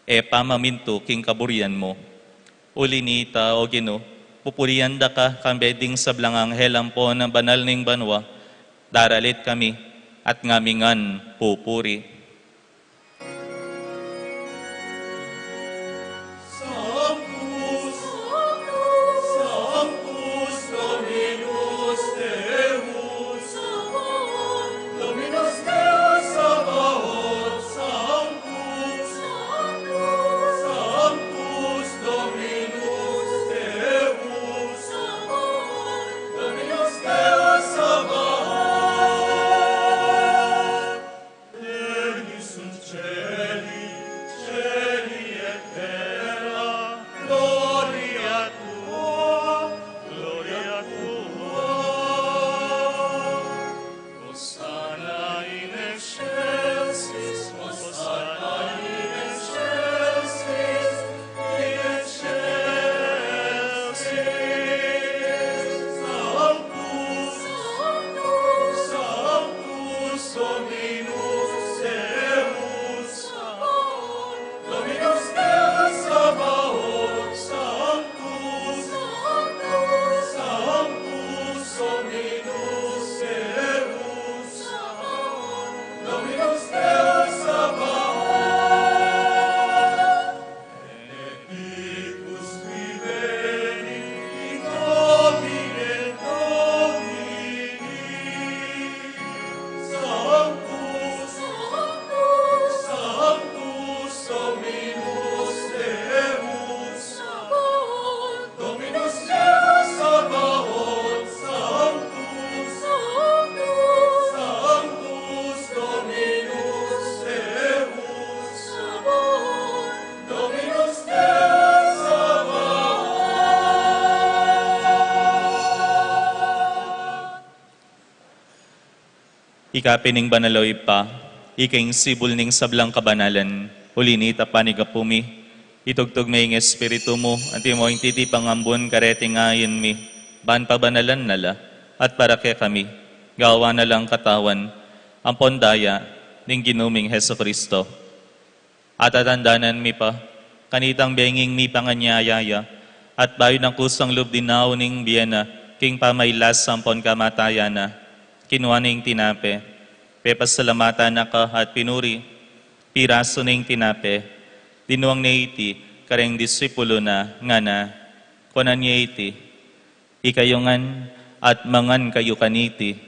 e pamamintu king kaburian mu. Uli nita, O Ginu, pupurian da ka kambe ding sablang anghel ampon banal ning banua, daralit kami at ngamingan pupuri. Sanctus, Sanctus Dominus Deus, Dominus Deus Sabaoth, Sanctus, Sanctus Dominus Deus, Dominus Deus Sabaoth. Pleni sunt caeli, caeli et terra gloria tua, gloria tua. Hosanna in excelsis, Hosanna in excelsis, in excelsis. Sanctus, Sanctus Dominus Deus, Dominus Deus Sabaoth, Sanctus, Sanctus Dominus Deus, Dominus Deus Sabaoth. Benedictus qui veni in nomine Domini. Sanctus, Sanctus Dominus Deus, Dominus Deus Sabaoth, Sanctus, Sanctus Dominus Deus, Dominus Deus Sabaoth. Ika pin ing banal a Ibpa, ika ing sibul ning sablang kabanalan, uli nita panigapu mi, itugtug me ing Espiritu mu, antimo ing titipang ambun kareting ain mi, ban pabanalan na la, at para kekami, gawan na lang katawan, ampon daya, ning Ginu ming Jesucristo. Atatandanan mi pa, kanitang benging mipanganyaya ya, at bayu nang kusang lub dinaun ing bie na, king pamailas ampon kamatayan na, kinua ne ing tinape, pepasalamatan na ka at pinuri, pirasu ne ing tinape, dinuang ne iti, kareng disipulu na, ngana, kuanan ye iti, ikayu ngan, at mangan kayu kaniti,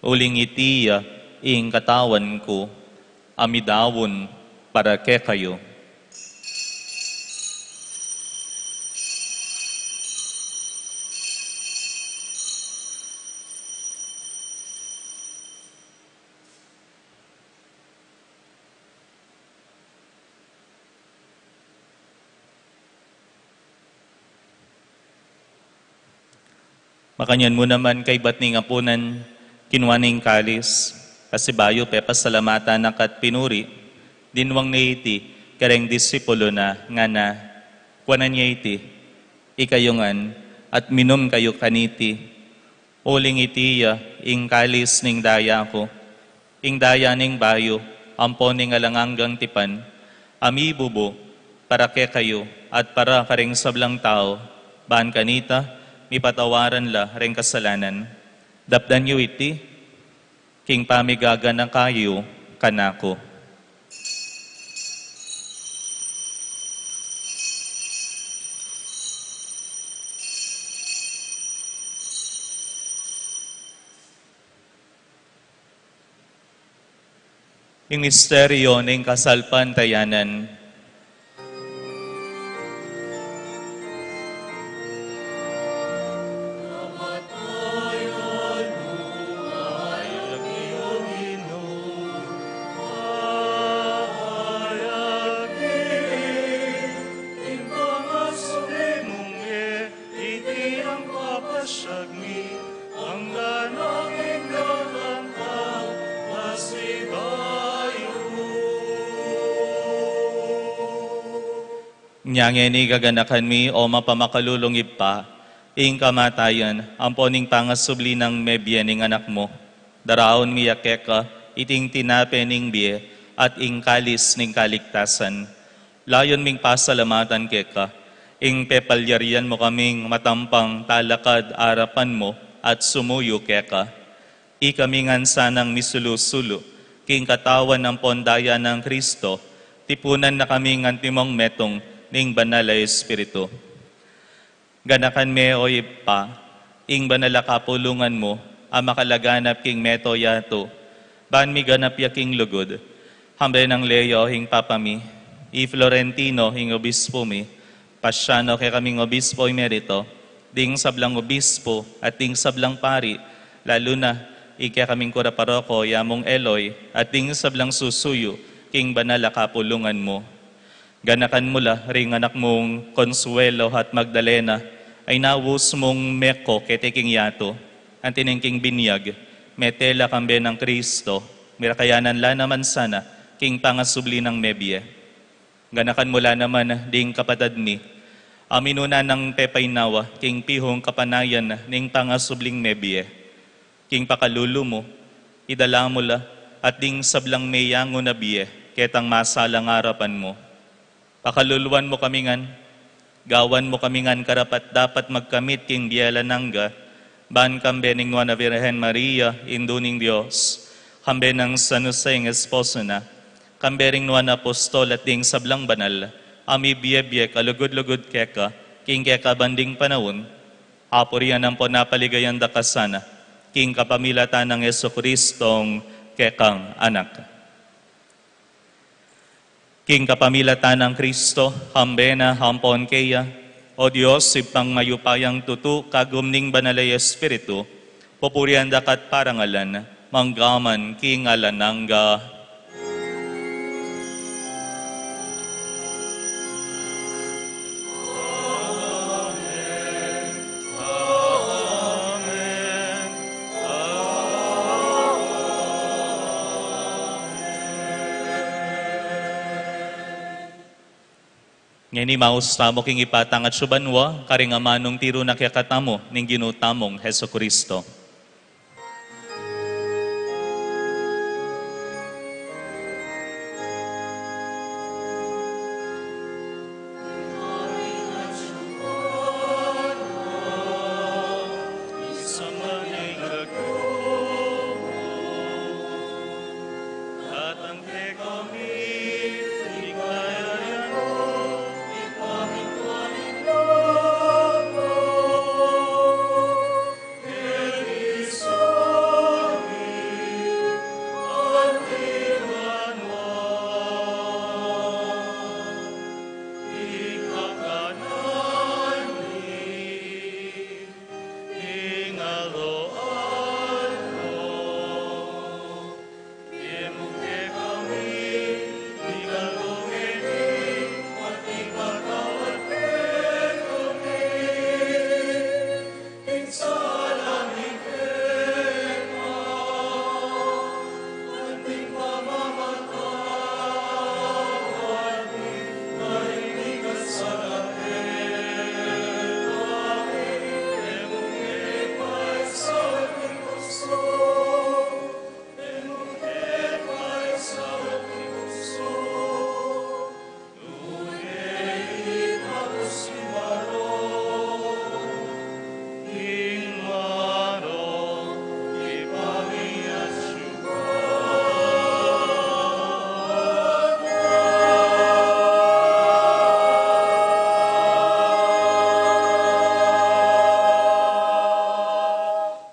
uling iti ya ing katawan ku, a midaun para kekayu. Makanyan mu naman kaybat ning apunan, kinua ne ing kalis, pasibayu pepasalamatan na ka't pinuri, dinwang ne iti kareng disipulu na, ngana: Kuanan ye iti, ikayu ngan, at minum kayu kaniti, uling iti ya ing kalis ning daya ku, ing daya ning bayu ampon ning alang anggang tipan, a mibubu para kekayu at para karing sablang tau, ban kanita mipatawaran la ring kasalanan. Dapdan yu iti king pamigaganaka yu kanaku. Ing misteryo ning kasalpantayanan. Iti ang papasyag mi, angga na king dalan ka, pasibayu. Nya ngeni gaganakan mi, o mapamakalulung Ibpa, ing kamatayan ampon ing pangasubli nang mebie ning Anak mu. Daraun mi ya keka iting tinape ning bie at ing kalis ning kaligtasan. Layun ming pasalamatan keka ing pepalyarian mu kaming matampang talakad arapan mu at sumuyu keka. Ikami ngan sanang misulu-sulu king katawan ampon daya nang Kristo, tipunan na kaming antimong metung ning Banal a Espiritu. Ganakan me, o Ibpa, ing banal a kapulungan mu a makalaganap king mabilug a yatu, ban miganap ya king lugud, kambe nang Leo ing Papa mi, i Florentino ing obispo mi, Pasiano, kekaming obispo emerito, ding sablang obispo at ding sablang pari, lalu na ing kekaming kura paroko, i Among Eloy, at ding sablang susuyu king banal a kapulungan mu. Ganakan mu la ring anak mung Consuelo at Magdalena, a inaus mung meko keti king yatu, anti ning king binyag, mete la kambe nang Kristo, mirakayanan la naman sana king pangasubli nang mebie. Ganakan mu la naman ding kapatad mi a minuna nang pepainawa king pihung kapanayan ning pangasubling mebie. King pakalulu mu, idala mu la at ding sablang meyangu na bie ketang masalang arapan mu. Pakaluluan mu kami ngan, gawan mu kami ngan karapat-dapat magkamit king bie alang angga, ban kambe ning Nuan a Virgen Maria, Indu ning Dios, kambe nang San Jose ing esposo na, kambe ring nuan a apostol at ding sablang banal a mibie-bie kalugud-lugud keka king kekabang ding panaun, apurian ampon apaligayan da ka sana king kapamilatan nang Jesucristong kekang Anak. King kapamilatan nang Kristo, kambe na ampon keya, o Dios, Ibpang mayupayang tutu, kagum ning Banal a Espiritu, pupurian da ka't parangalan, manggaman king alang angga. Ngeni maus tamu king ipatang atsu banua, karing amanung tiru na kekatamu ning Ginu tamung Jesucristo.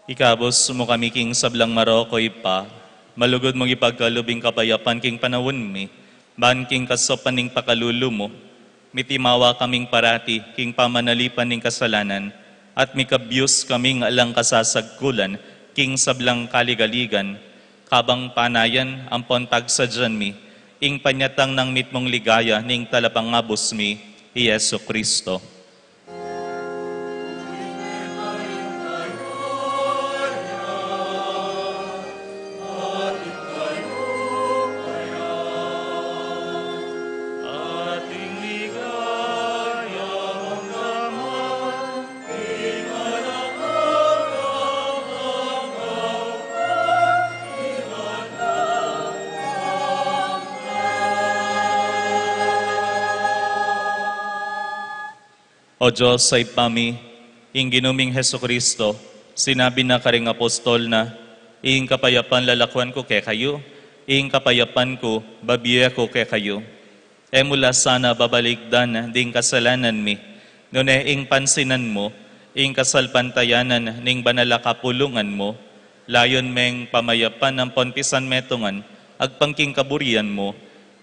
Ikabus mu kami king sablang marok, O Ibpa, malugud mung ipagkalub ing kapayapan king panaun mi, ban king kasaupan ning pakalulu mu, mitimawa kaming parati king pamanalipan ning kasalanan, at mikabyus kaming alang kasasagkulan king sablang kaligaligan, kabang panayan ampon pagsadyan mi ing panyatang nang mitmung ligaya ning Talapangabus mi, i Jesu Cristo. O Dios a Ibpa mi, ing Ginu ming Jesucristo, sinabi na karing apostol na, "Ing kapayapan lalakuan ku kekayu, ing kapayapan ku babie ku kekayu." E mu la sana babalikdan ding kasalanan mi, nune ing pansinan mu ing kasalpantayanan ning banal a kapulungan mu, layun meng pamayapan ampon pisanmetungan agpang king kaburian mu,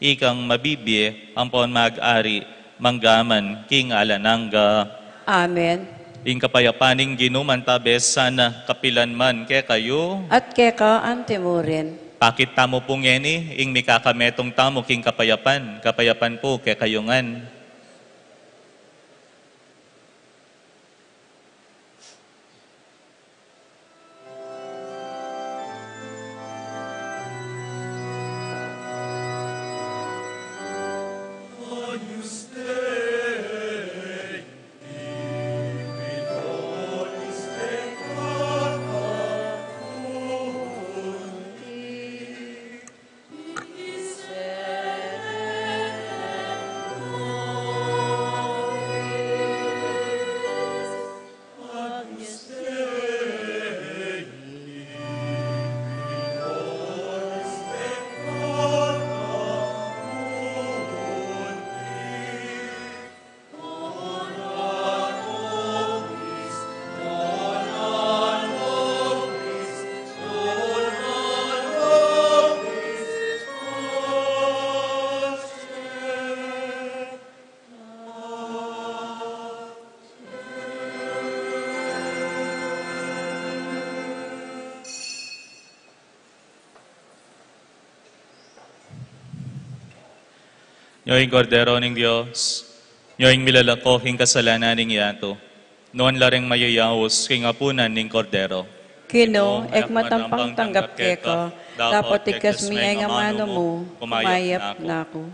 ikang mabibie ampon mag-ari mangga man king alang angga. Amen. Ing kapayapan ning Ginu mantabe sana kapilan man kekayu. At keka antimurin. Pakit tamu pu ngeni ing mikakametung tamu king kapayapan, kapayapan pu kekayu ngan. Nyo ing Kordero ning Dios, nyo ing milalako king kasalanan ning yatu. Nuan la ring mayayaus king apunan ning Kordero. Kinu, e ku matampang tanggap keka, dapot ikes me ing amanu mu, kumayap na ku.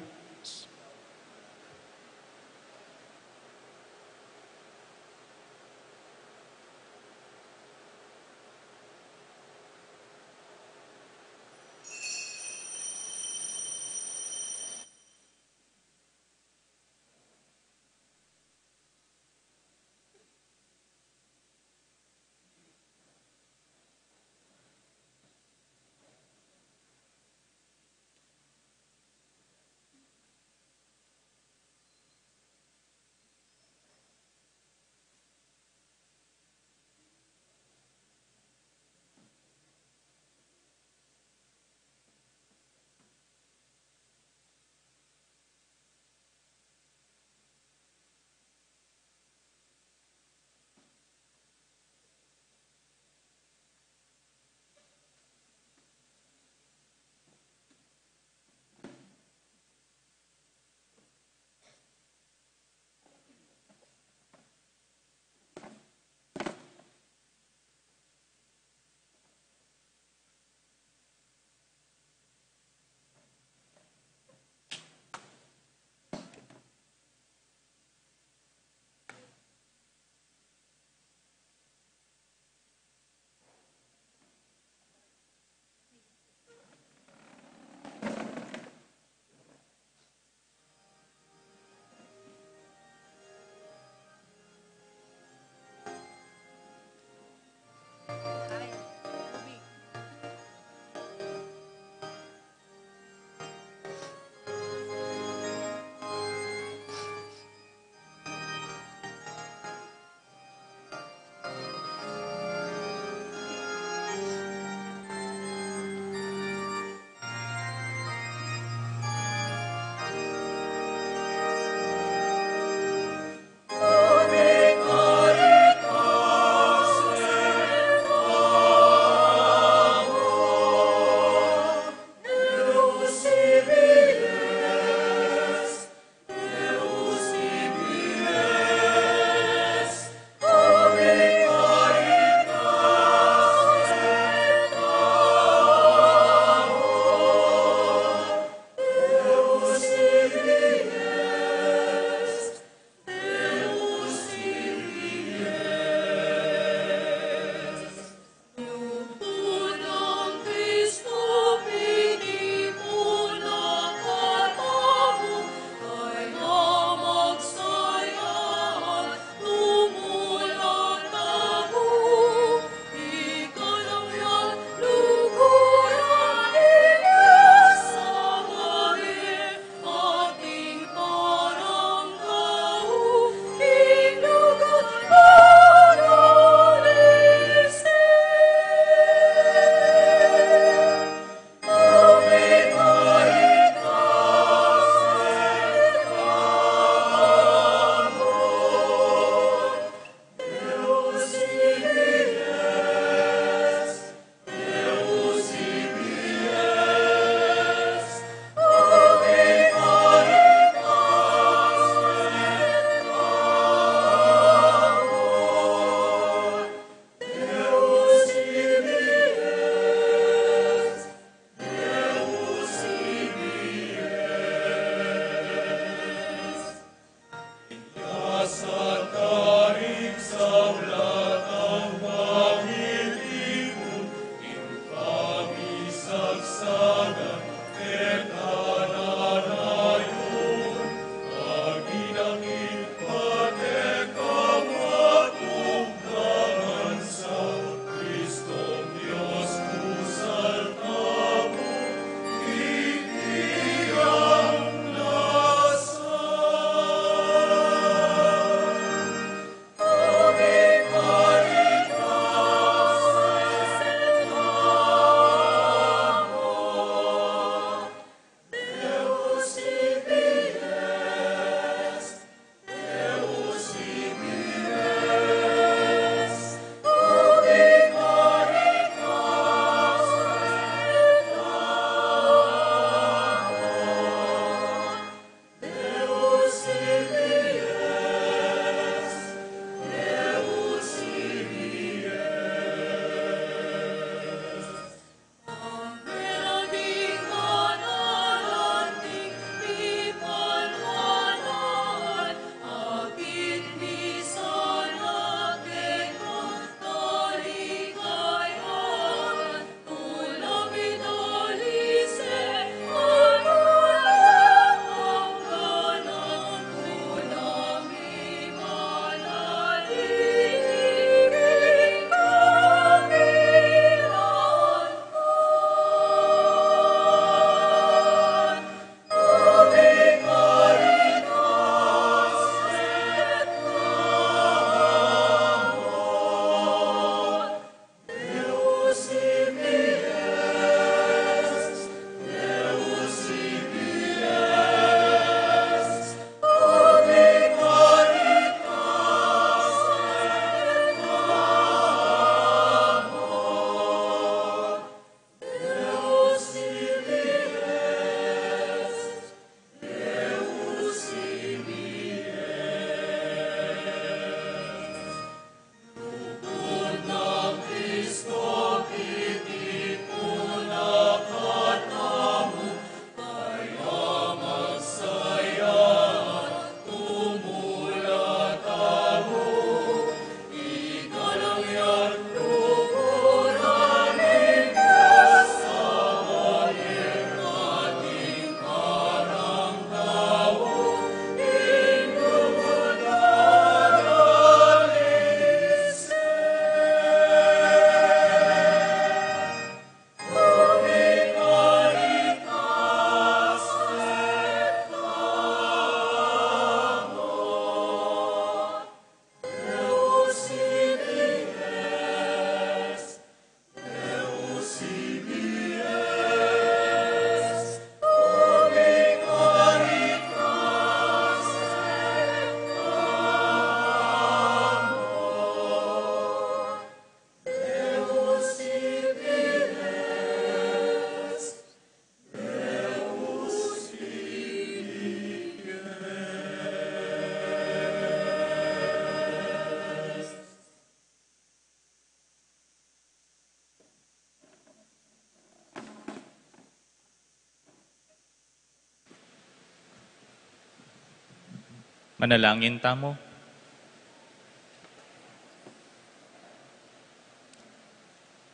Manalangin tamu.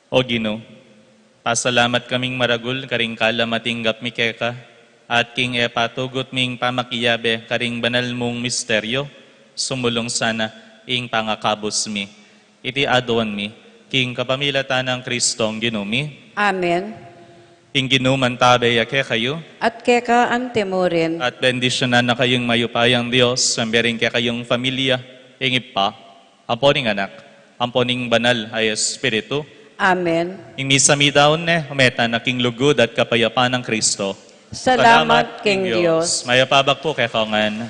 O Ginu, pasalamat kaming maragul karing kalam a tinggap mi keka, at king e patugut ming pamakiyabe karing banal mung misteryo, sumulung sana ing pangakabus mi. Iti aduan mi king kapamilatan nang Kristong Ginu mi. Amen. Ing Ginu mantabe ya kekayu. At keka antimurin. At bendisyunan na kayung mayupayang Dios, ampo ring kekayung familia, ing Ibpa, ampo ning Anak, ampo ning Banal a Espiritu. Amen. Ing misa mitaun ne, ume tana king lugud at kapayapan nang Kristo. Salamat king Dios. Mayap a abak pu kekongan.